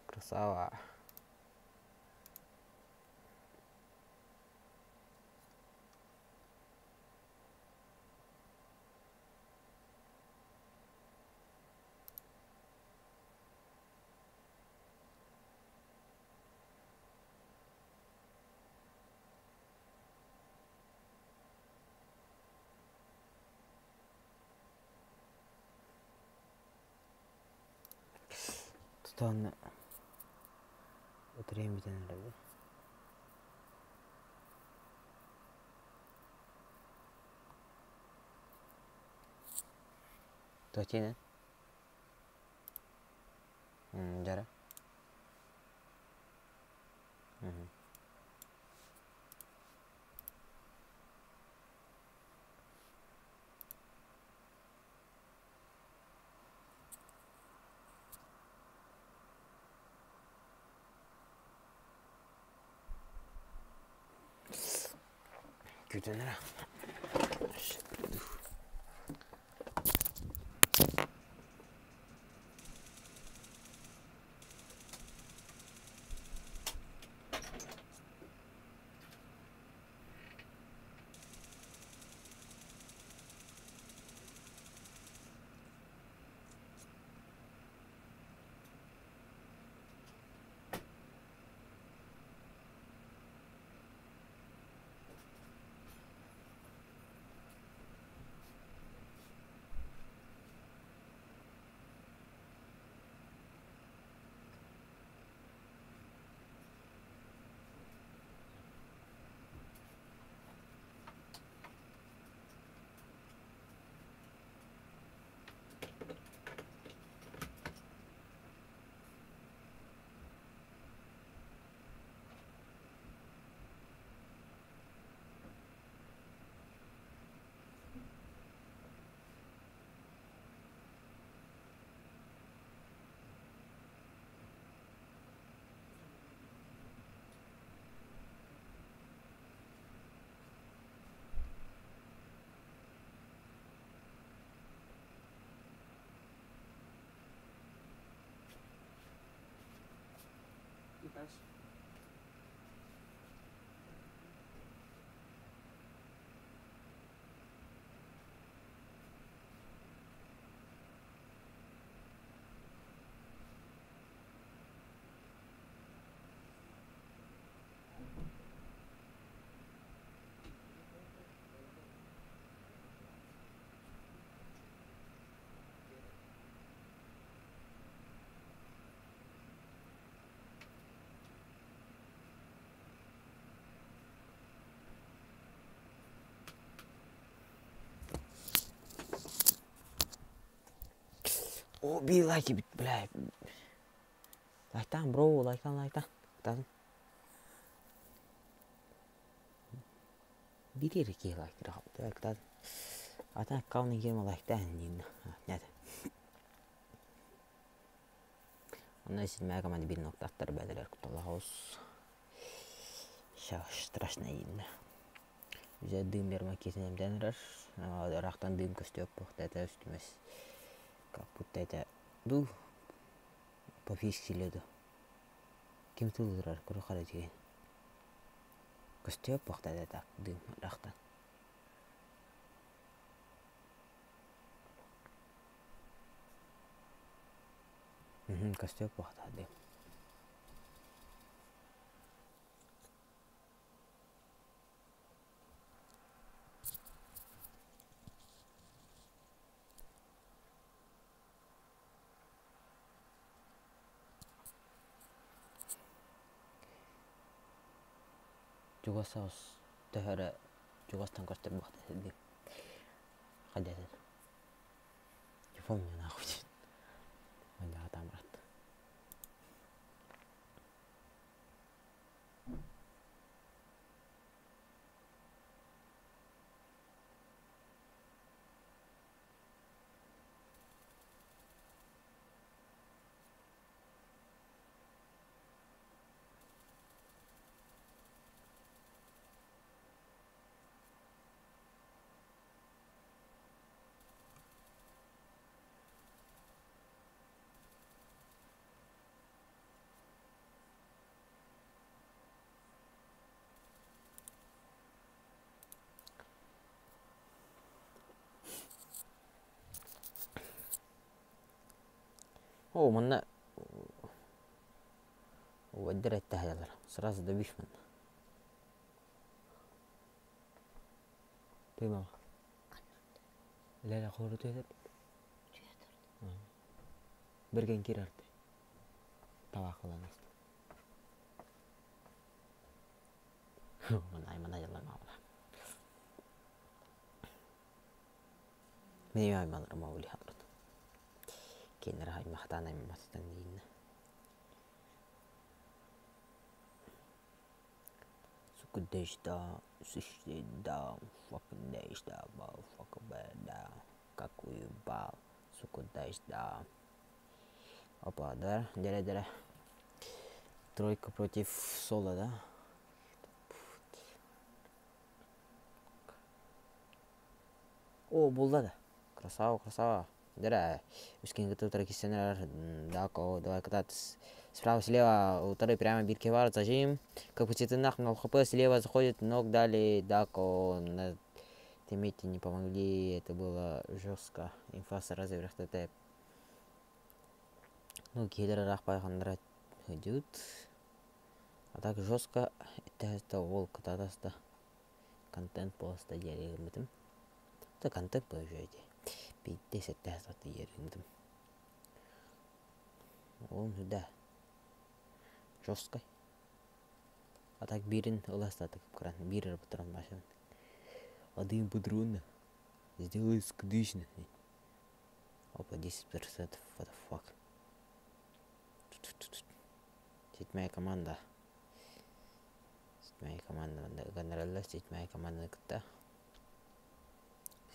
Красава. Тутан өтөрөйөн бүтэн эрэбин. Туотина? Дьара. Күүтэн эрэ. О, be like it, бля. Лайктаан, бро, лайктаан, лайктаан. Татын. Биир киһи лайктыыр лайктаан. Атын аккаунтун киирэн лайктаан диин. Нет. Онно седьмая команда биир ноктаттар бэлэлэр кутталаһос. Страшно диин. Дьэ дыым ярмаркатын эмтээн эрэр. Ыраахтан дыым көстүөх буохта үстүмэс. Как будто это дуу пофигскили ду. Ким тылырар курухара деген. Көстүөх буохта это дыым ыраахтан. Көстүөх буохта дыым. Чугас соҕус төһө эрэ чугастан көстөр буолта дии хайдах не помню нахуй там брат. Оо, манна убайдар эттэһэллэр. Сразу добив манна. Ты мама. Леля хору түһэр. Берген кирарты. Табак ылан аста. Мана дьаллар маабыла. Мин аймаларым оули хабырт. Кинилэр аймахтаан аймахтан дииннэ. Сука, да, да, fucking да, motherfucker, да, как уебал, сука, да. Опа, да, дere-дere. Тройка против соло, да? О, булла да. Красава, красава. Дere, үскин кытта киссенер, дако, давай кататься. Справа, слева, второй прямо бирки бар, зажим. Как нах, но хп слева заходит, ног дали, дако, на тиммейты не помогли, это было жестко. Инфа сразу вверх ТТ. Ну, киллер рах идут. А так жестко, это волк, да, контент просто диэригиммитим. Это контент поезжайте. Пиздец, это диэригиммитим. Он сюда. Жесткой. А так бирин ыластатык кран. Бир патрон машин. Один патрон. Сделай скдышно. Опа, 10%. What the fuck. Седьмая команда. Седьмая команда. Генералла седьмая команда кытта.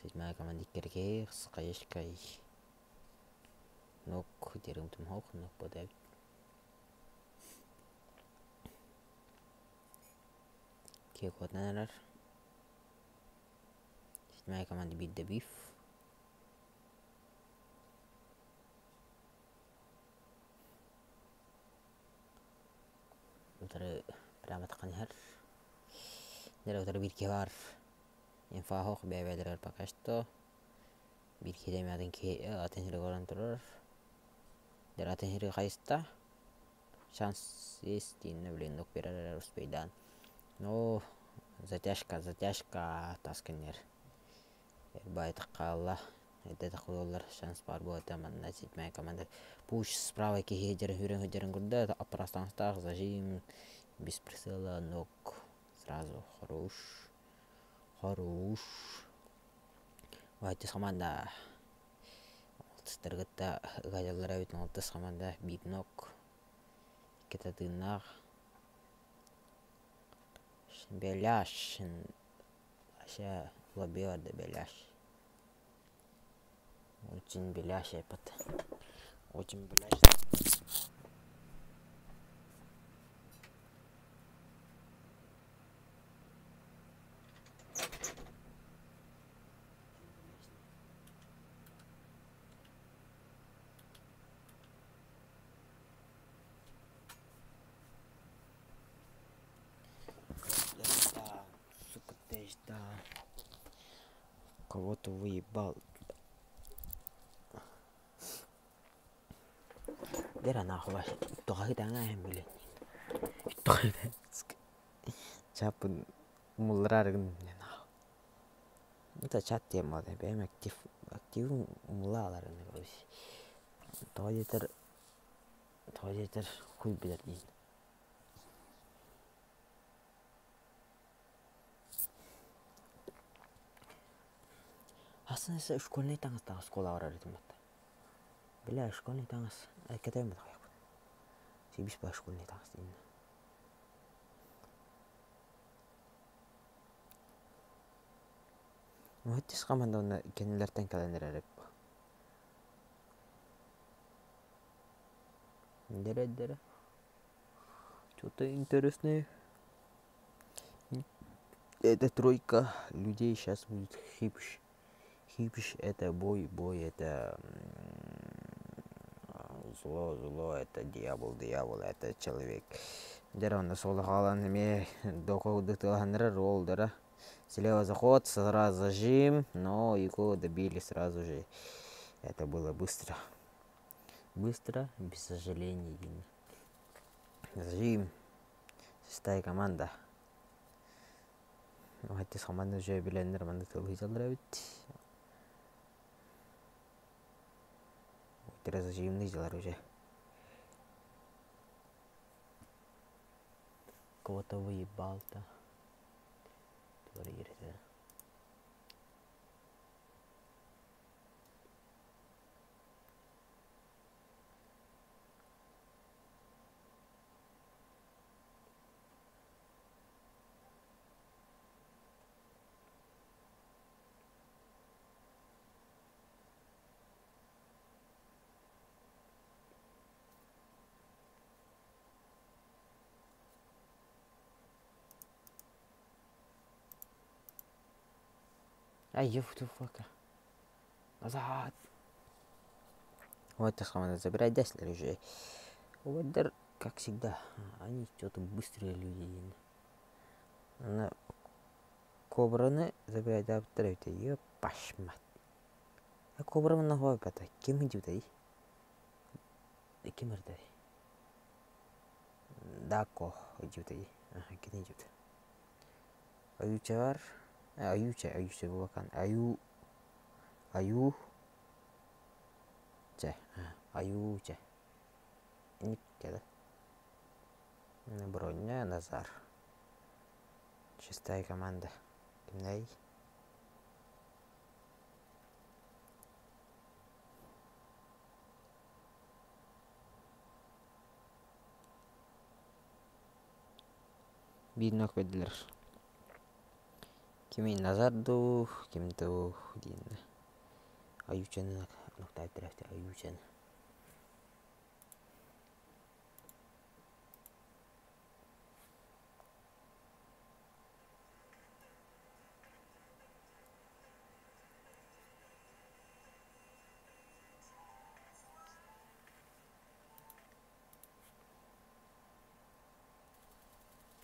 Седьмая команда киргей, скаешкай. Нок дерим хок, нок подай. Киокотнанарар. Седьмая команда бит добив. Утары прямо тақанхар. Дere утары бир бар. Инфа хох бэбэлэр пока что. Бир кидеми атын ки атын хири горан турар. Дere атын хири хайста. Шанс есть, инна блин, нок берер успейдан. Но затяжка, затяжка таскынер. Эрбайт қалла. Это такой шанс бар будет манна седьмая команда. Пуш справа кихедер хүрен хүдерин курда пространствах зажим без прицела ног сразу хорош. Хорош. Вайтис команда. Алтыстыргытта ыгалалара бүтүн алтыс команда бир ног. Иккета тыыннаах. Беляш. Аша лобиорда беляш. Очень беляш этот. Очень беляш. Сука, да. Кого-то выебал. Дера нахуй вообще. Тоҕо блин. Чапын умулларар нахуй. Это чат тема, да, бэм актив, актив умуллалар, короче. Тоҕо диэтэр, тоҕо диэтэр хуй билэр диин. Асан школьный таҥас школа барар этим батта. Бля, школьный таҥас кэтэм бат Сибис ба школьный таҥас диин. Мөһөттис команда кенилертен кэлэн эрэр Дере дере. Что-то интересное. Это тройка людей сейчас будет хипш. Хипш это бой, бой это зло, зло это дьявол, дьявол это человек. Дера соло халан ме рол дера. Слева заход, сразу зажим, но его добили сразу же. Это было быстро. Быстро, без сожалений диэн. Зажим. Шестая команда. Хаттис команда уже билэннэр маннык тылыһыйаллар эбит. Зажимный дьылар уже. Кого-то выебал-то. Творит. Ай, ёфту фака. Назад. Вот так команда забирает 10 уже. Вот как всегда, они что-то быстрые люди. Она кобраны забирает аптыр Ёпашмат. А кобра нахуй бата. Ким идет Ким эрдэ? Дако идет Ага, кини идет. Аюча бар. Аюча, аюча булакан. Аю аю чэ. Аюча. Ник да. Броня Назар. Шестая команда. Кимней? Биир нок бердилэр. Кими Назар дуу, ким дуу диэн. Аючаны ноктааттар Аючаны.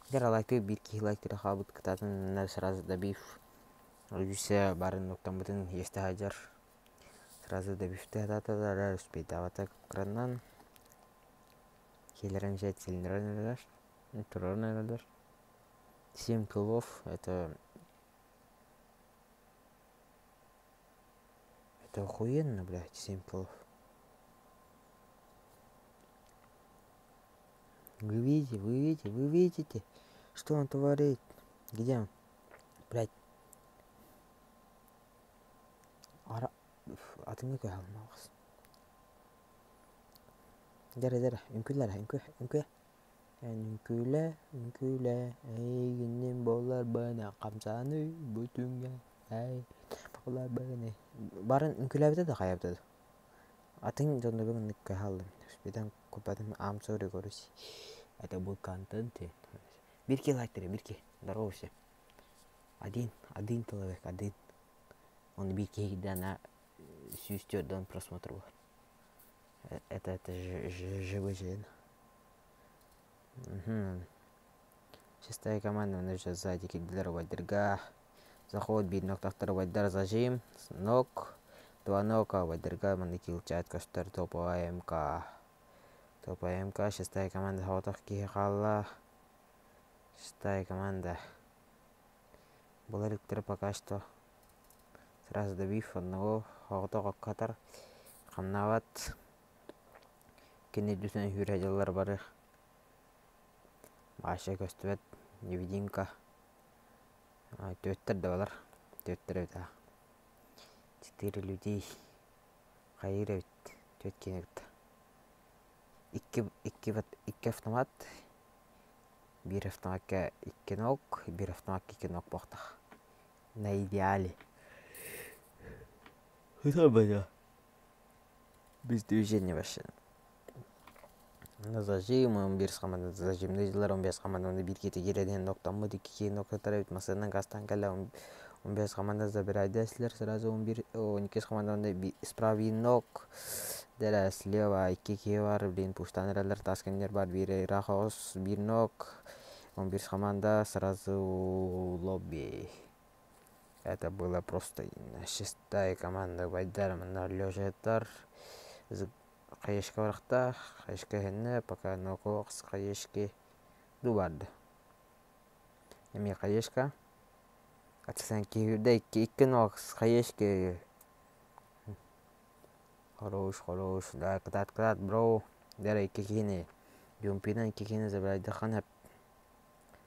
Гера лайкы биир киһи лайктыра хаалбыт кытаатын сразу добив. Үсэ барын ноктаммытын иэстэ сылдьар. Сразу добивте хатааталар успейдаабата кыранан. Киһилэрин дьэ силиннэрэн эрэллэр, туран эрэллэр. Семь киллов это охуенно, блядь, семь киллов. Вы видите, вы видите, вы видите, что он творит? Где он? Блядь. Ара... Атыҥҥа көһө Дэрэ дэрэ, үҥкүүлэр, үҥкүү, үҥкүү. Эн үҥкүүлэ, үҥкүүлэ, эйигиннин буолларбына хамсаныы бүтүҥҥэ, эй, буолларбына. Барын үҥкүүлээбитэ да хайаабыта да. Атын дьоннорго маннык көһө Успетан купатым I'm sorry, короче. Это был контент. Бирки лайктары, бирки. Здорово все. Один, один человек, один. Он бирки на 104 просмотр был. Это живой жен. Угу. Шестая команда, он уже сзади кидер Вайдерга. Заход биир ноктахтар Вайдер зажим. Нок. Два нока Вайдерга манна килчаат көстөр топовая МК. Топовая МК. Шестая команда соҕотох киһи хаалла. Шестая команда. Була иликтэр пока что. Сразу добив одного соҕотох оккатар. Хамнаабат. Кини үрдүнэн сүүрэ дьыллар бары. Маша көстүбэт невидимка. Түөттэр да балар. Түөттэр эбит Четыре людей. Хайыыр эбит. Түөт киһини кытта. Икки, икки, икки автомат. Биир автомакка икки ног, биир автомакка икки ног буохтах. На идеале. Без движения вообще. Зажим, биир команда зажимны дьыллар, 15 команда биир киһи киирэн ноктаммыт, икки киһи ноктатар эбит, массыынан гастан кэллэ, 15 команда забирает сразу 12 команда справа ног, дэрэ слева икки киһи бар, блин, пуштан эрэллэр, тас кэннигэр бар, биир ыраах оҕус, биир ног, 11 команда сразу лобби. Это было просто шестая команда Вайдар, манна Лёшеттар. Хаешка барахтаах, хаешка иһиннэ, пока нокоох хаешки ду барды. Эмиэ хаешка. Ачсан киһирдэ икки икки нокс хаешки. Хорош, хорош, да, кытаат, кытаат, бро. Дэр икки киһини. Юмпинан икки киһини забирайдаххан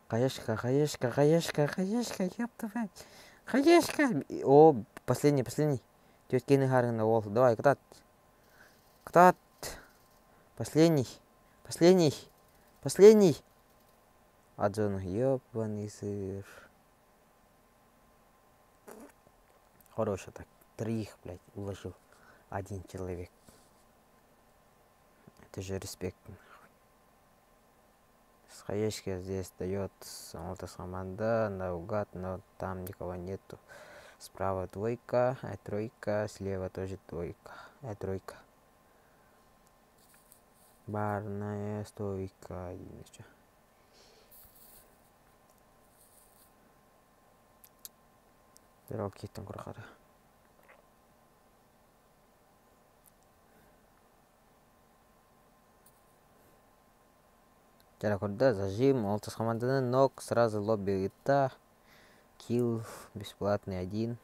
Хаешка, хаешка, хаешка, хаешка, ёб твою. Хаешка! О, последний, последний. Түөрт хаарыҥна уол. Давай, кытаат. Кытаат. Последний. Последний. Последний. Адзону, ёбаный сыр. Хорошо так. Троих, блядь, уложил. Один человек. Это же респект. С хаешки здесь дает Молотов команда наугад, но там никого нету. Справа двойка, а тройка, слева тоже двойка, а тройка. Барная стойка. Здорово, киттен курахара. Терракорда зажим, Молотов команданы нок, сразу лобби ыытта. Килл бесплатный один.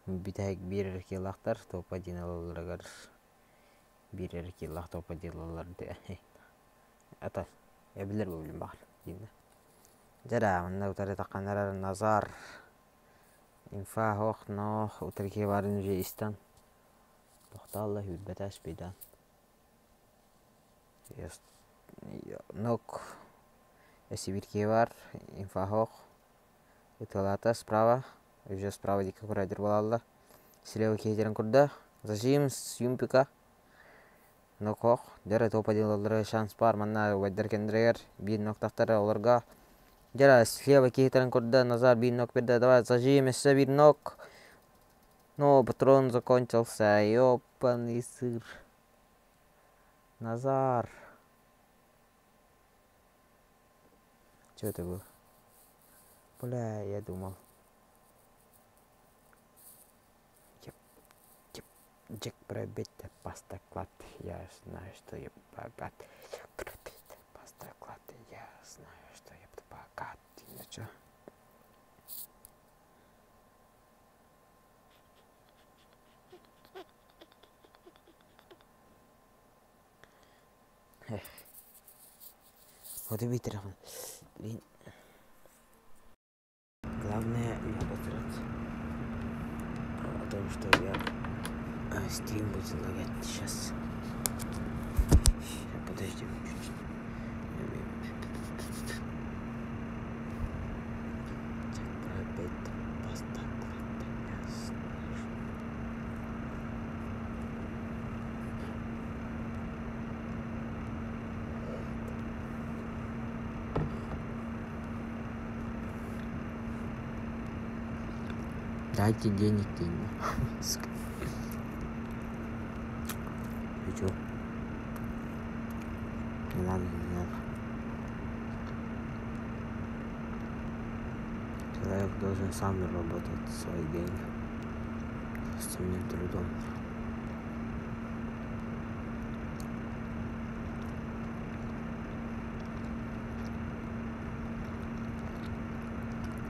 Бүтэһик биир киллахтар топ-1 ылалларыгар биир киллах топ-1 ылаллар Это я билэр бу баар диинэ. Дьэ манна утары тахханнарар Назар инфа ох но утары киһи баарын уже истэн тохтоолла сүүрбэтэ спидан. Нок Сибирь бар, инфа ох ытыалаата справа, уже справа диэки курайдыр буолаллар. Слева киһитерин курда. Зажим с юмпика. Нок дьэ топ-1 ылаллара шанс баар манна убайдар кэннилэригэр биир ноктахтар олорго. Дьэ слева киһитерин курда Назар биир нок берде. Давай зажим өссө биир нок. Но патрон закончился. Ёпаный сыр. Назар. Что это было? Бля, я думал. Джек пробит паста клад. Я знаю, что я богат. Джек пробит паста клад. Я знаю, что я богат. Ну чё? Эх. Вот и Блин. Главное не обосраться. О том, что я стрим будет лагать сейчас. Сейчас, подожди чуть-чуть. Так, пробит Дайте денег, деньги. Сука. Ты чё? Не надо, не надо. Человек должен сам заработать свои деньги. Своим трудом.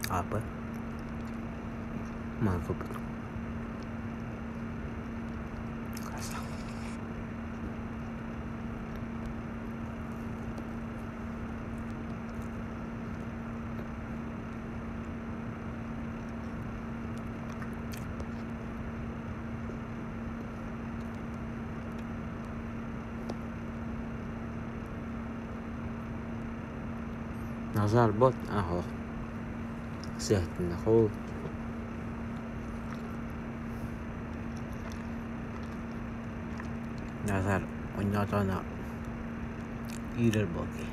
АП. Мой опыт. Красава. Назар бот, ага. Сыһытын хол. Назар оннотона иирэр буолки.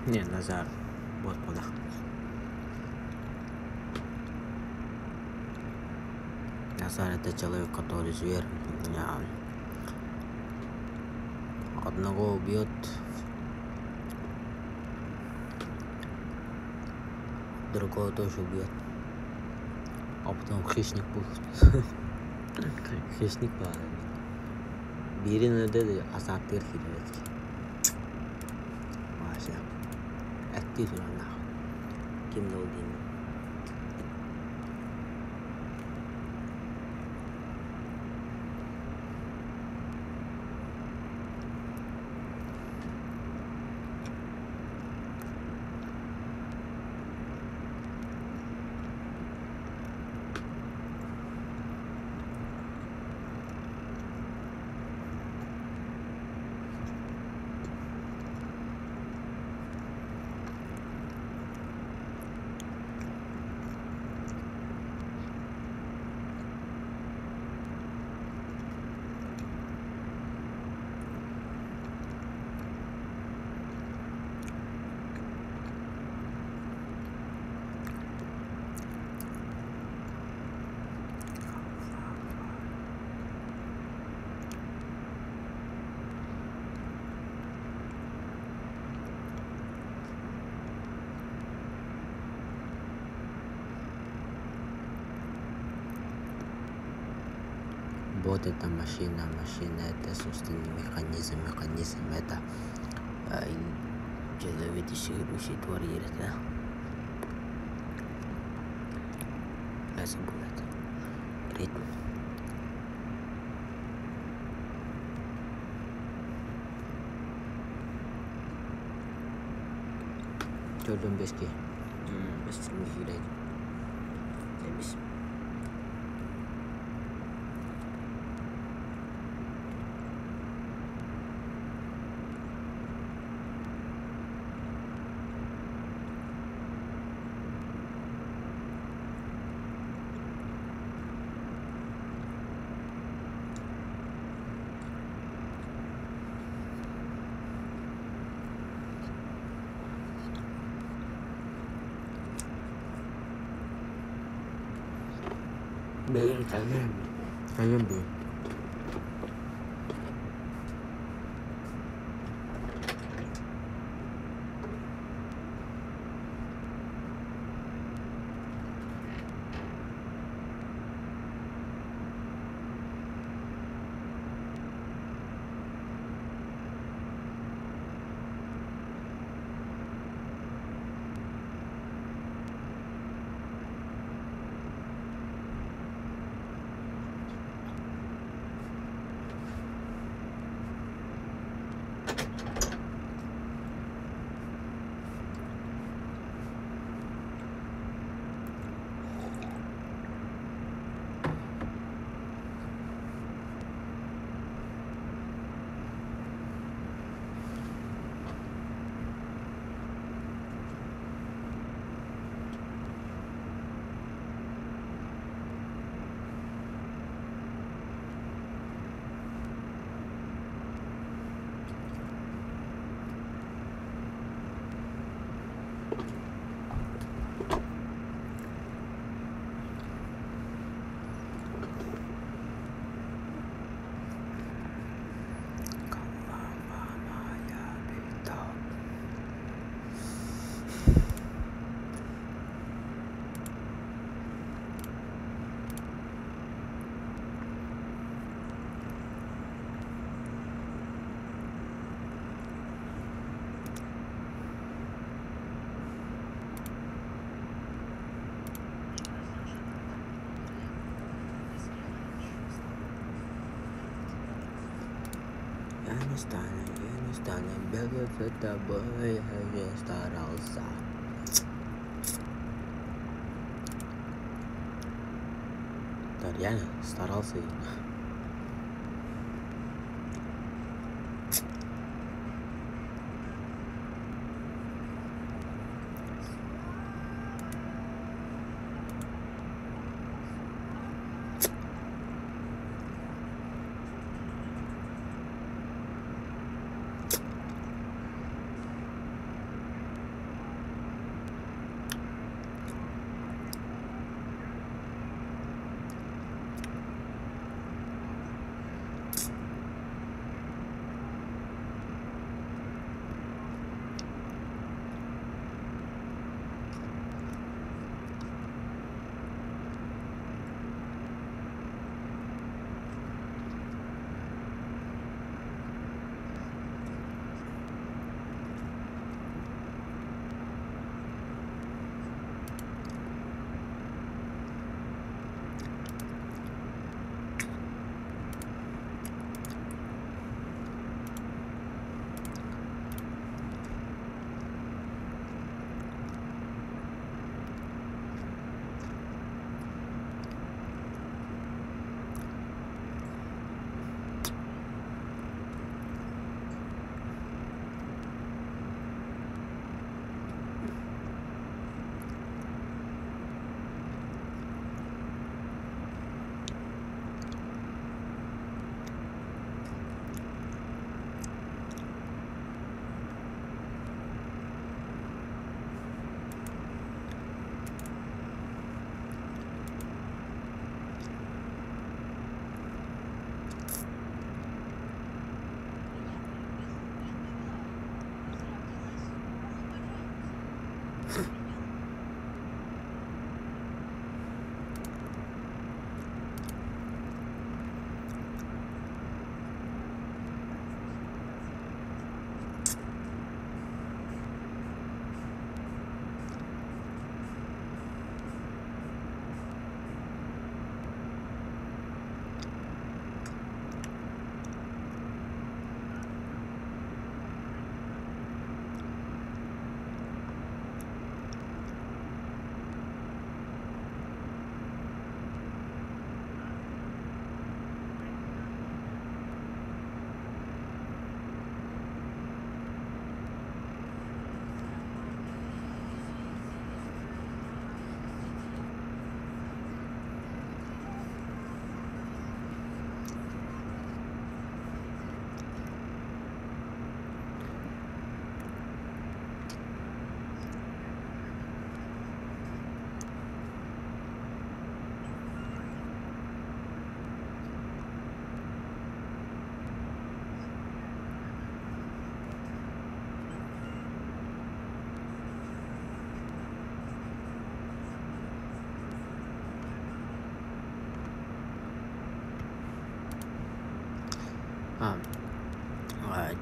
Не, Назар, буолбатах. Назар это человек, который зверь. Одного убьет, другого тоже убьет. А потом хищник будет. Хищник баар. Биирин өлөрдө асааттыыр киирэр Вася. Эттии тураннаах. Ким да ол диэн. Вот это машина, машина это собственный механизм, механизм это человеческий тварь, да? Я забыл это. Ритм. Төрдөн беске. Бестен киирет. Эмис. Бэйэм кэлэн кэлэн бу. Я не стану бегать за тобой, я же старался. Да, реально старался.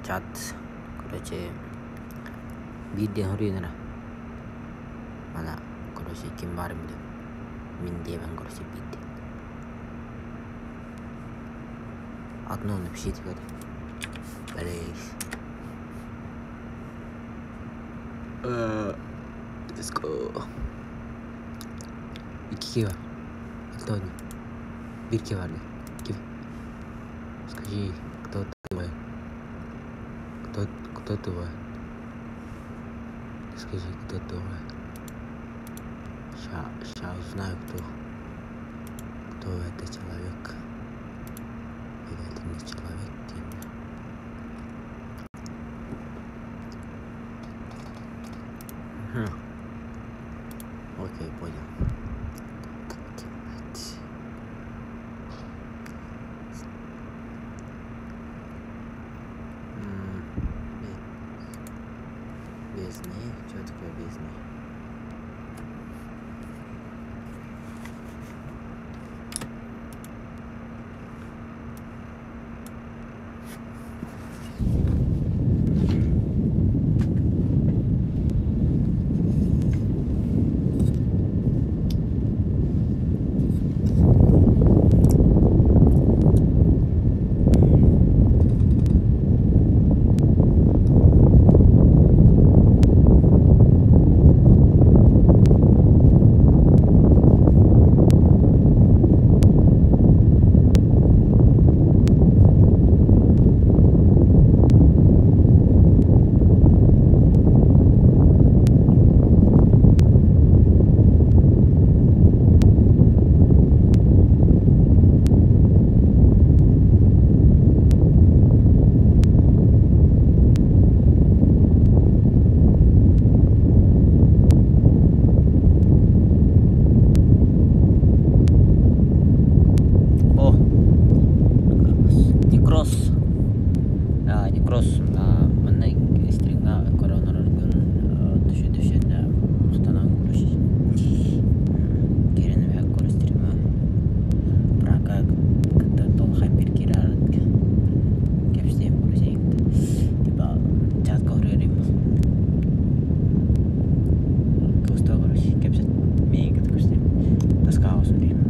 Чат, короче, биир диэн хоруйан эрэ. Мана, короче, ким баарын билэм. Мин диэбэн, короче, биир диэн. Одно напишите в это. Блядь. Let's go. Икки киһи бар. Алта одно. Биир киһи бар дии. Ким? Скажи, кто ты? Кто, кто ты? Скажи, кто ты? Ща, ща узнаю, кто, кто это человек. Или это не человек, именно. Угу. Окей, понял. Так, Без ней? Что такое без ней? О, Некроз. Некроз манна стримҥа көрө олороргун түһэ-түһэ махтанан короче киирэн эбээт көрө стримҥа брака кытта толхай бир киирэр кэпсиэм короче типа чатка көрүөрүм кыбыста короче кэпсэт миигин кытта көрсүөм тоскаҕа суруйуом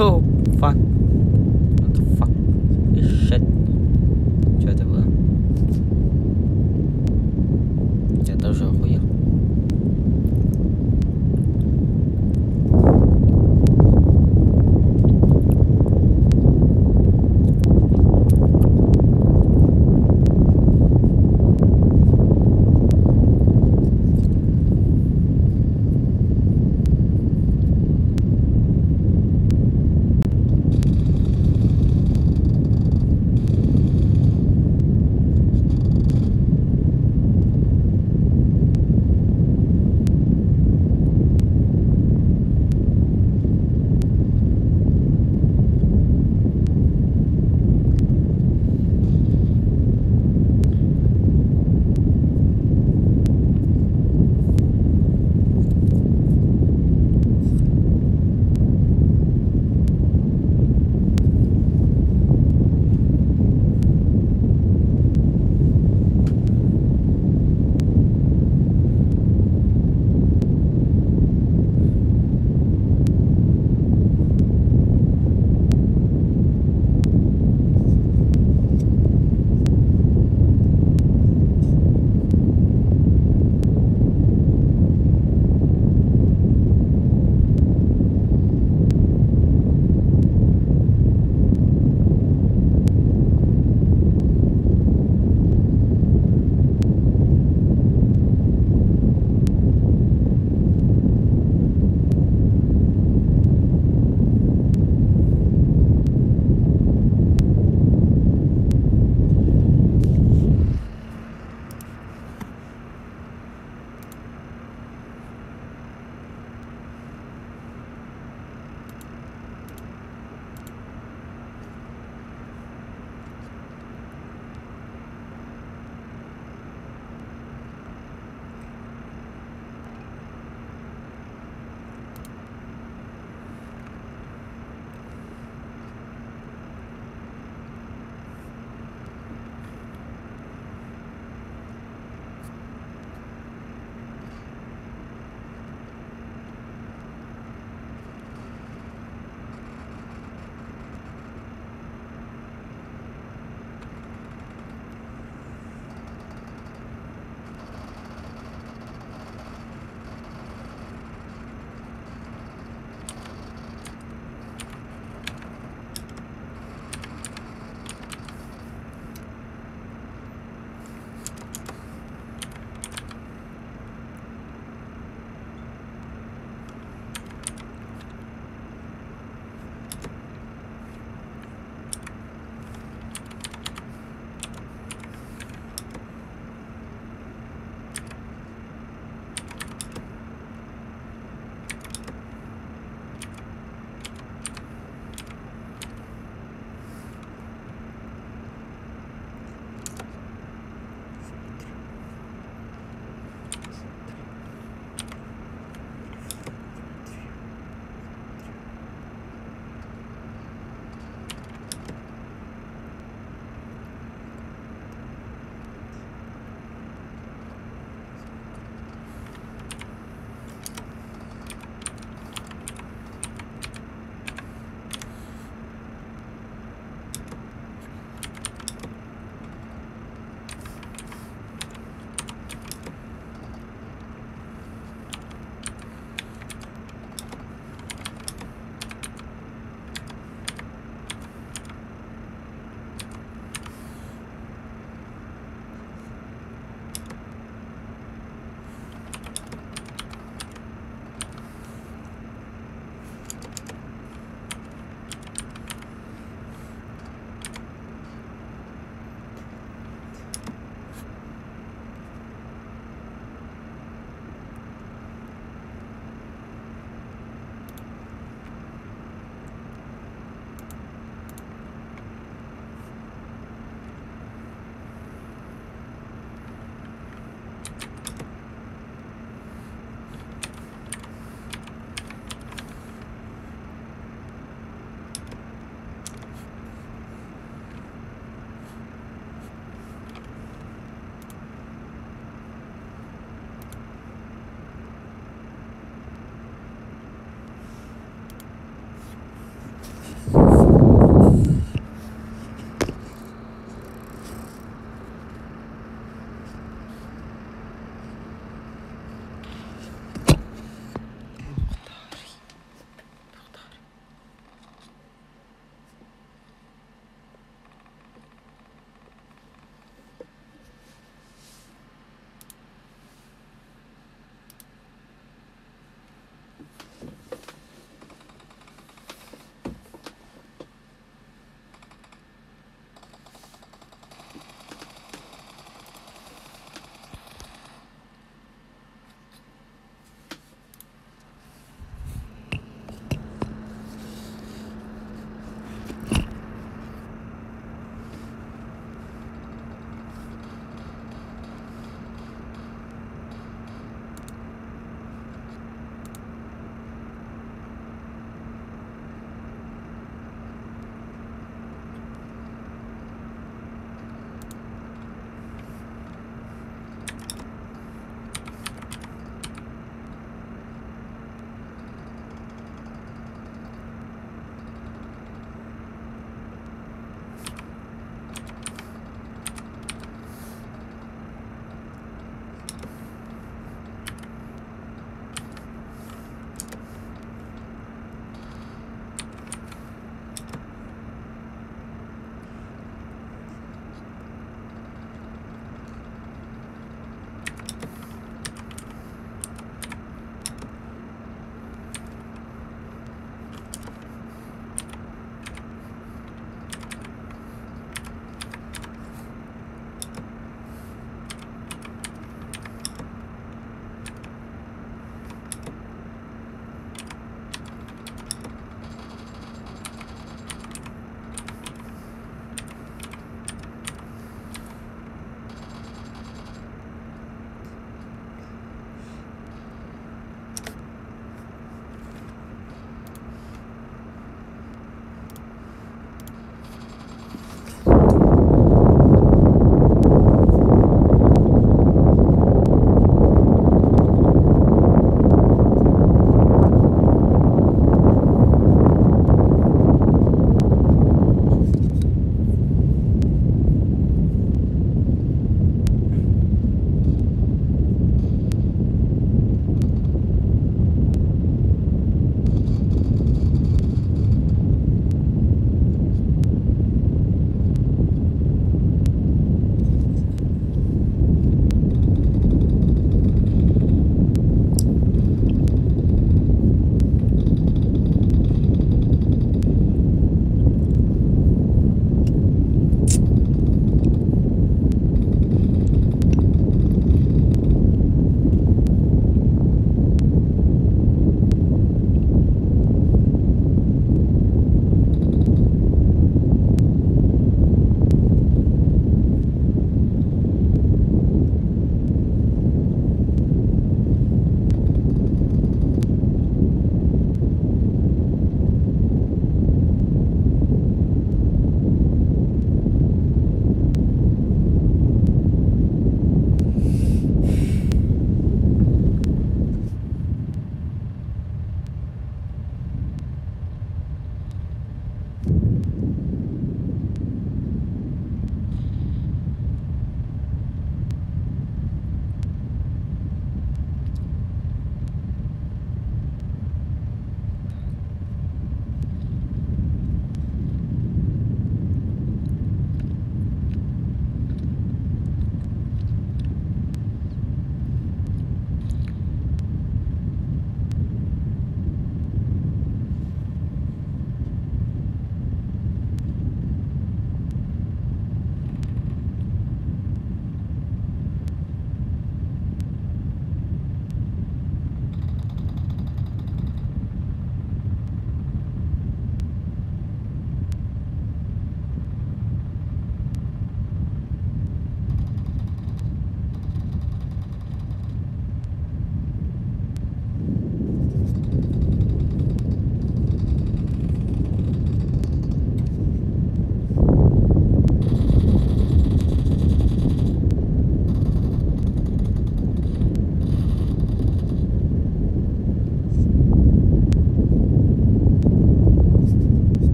the fuck? What the fuck? This shit.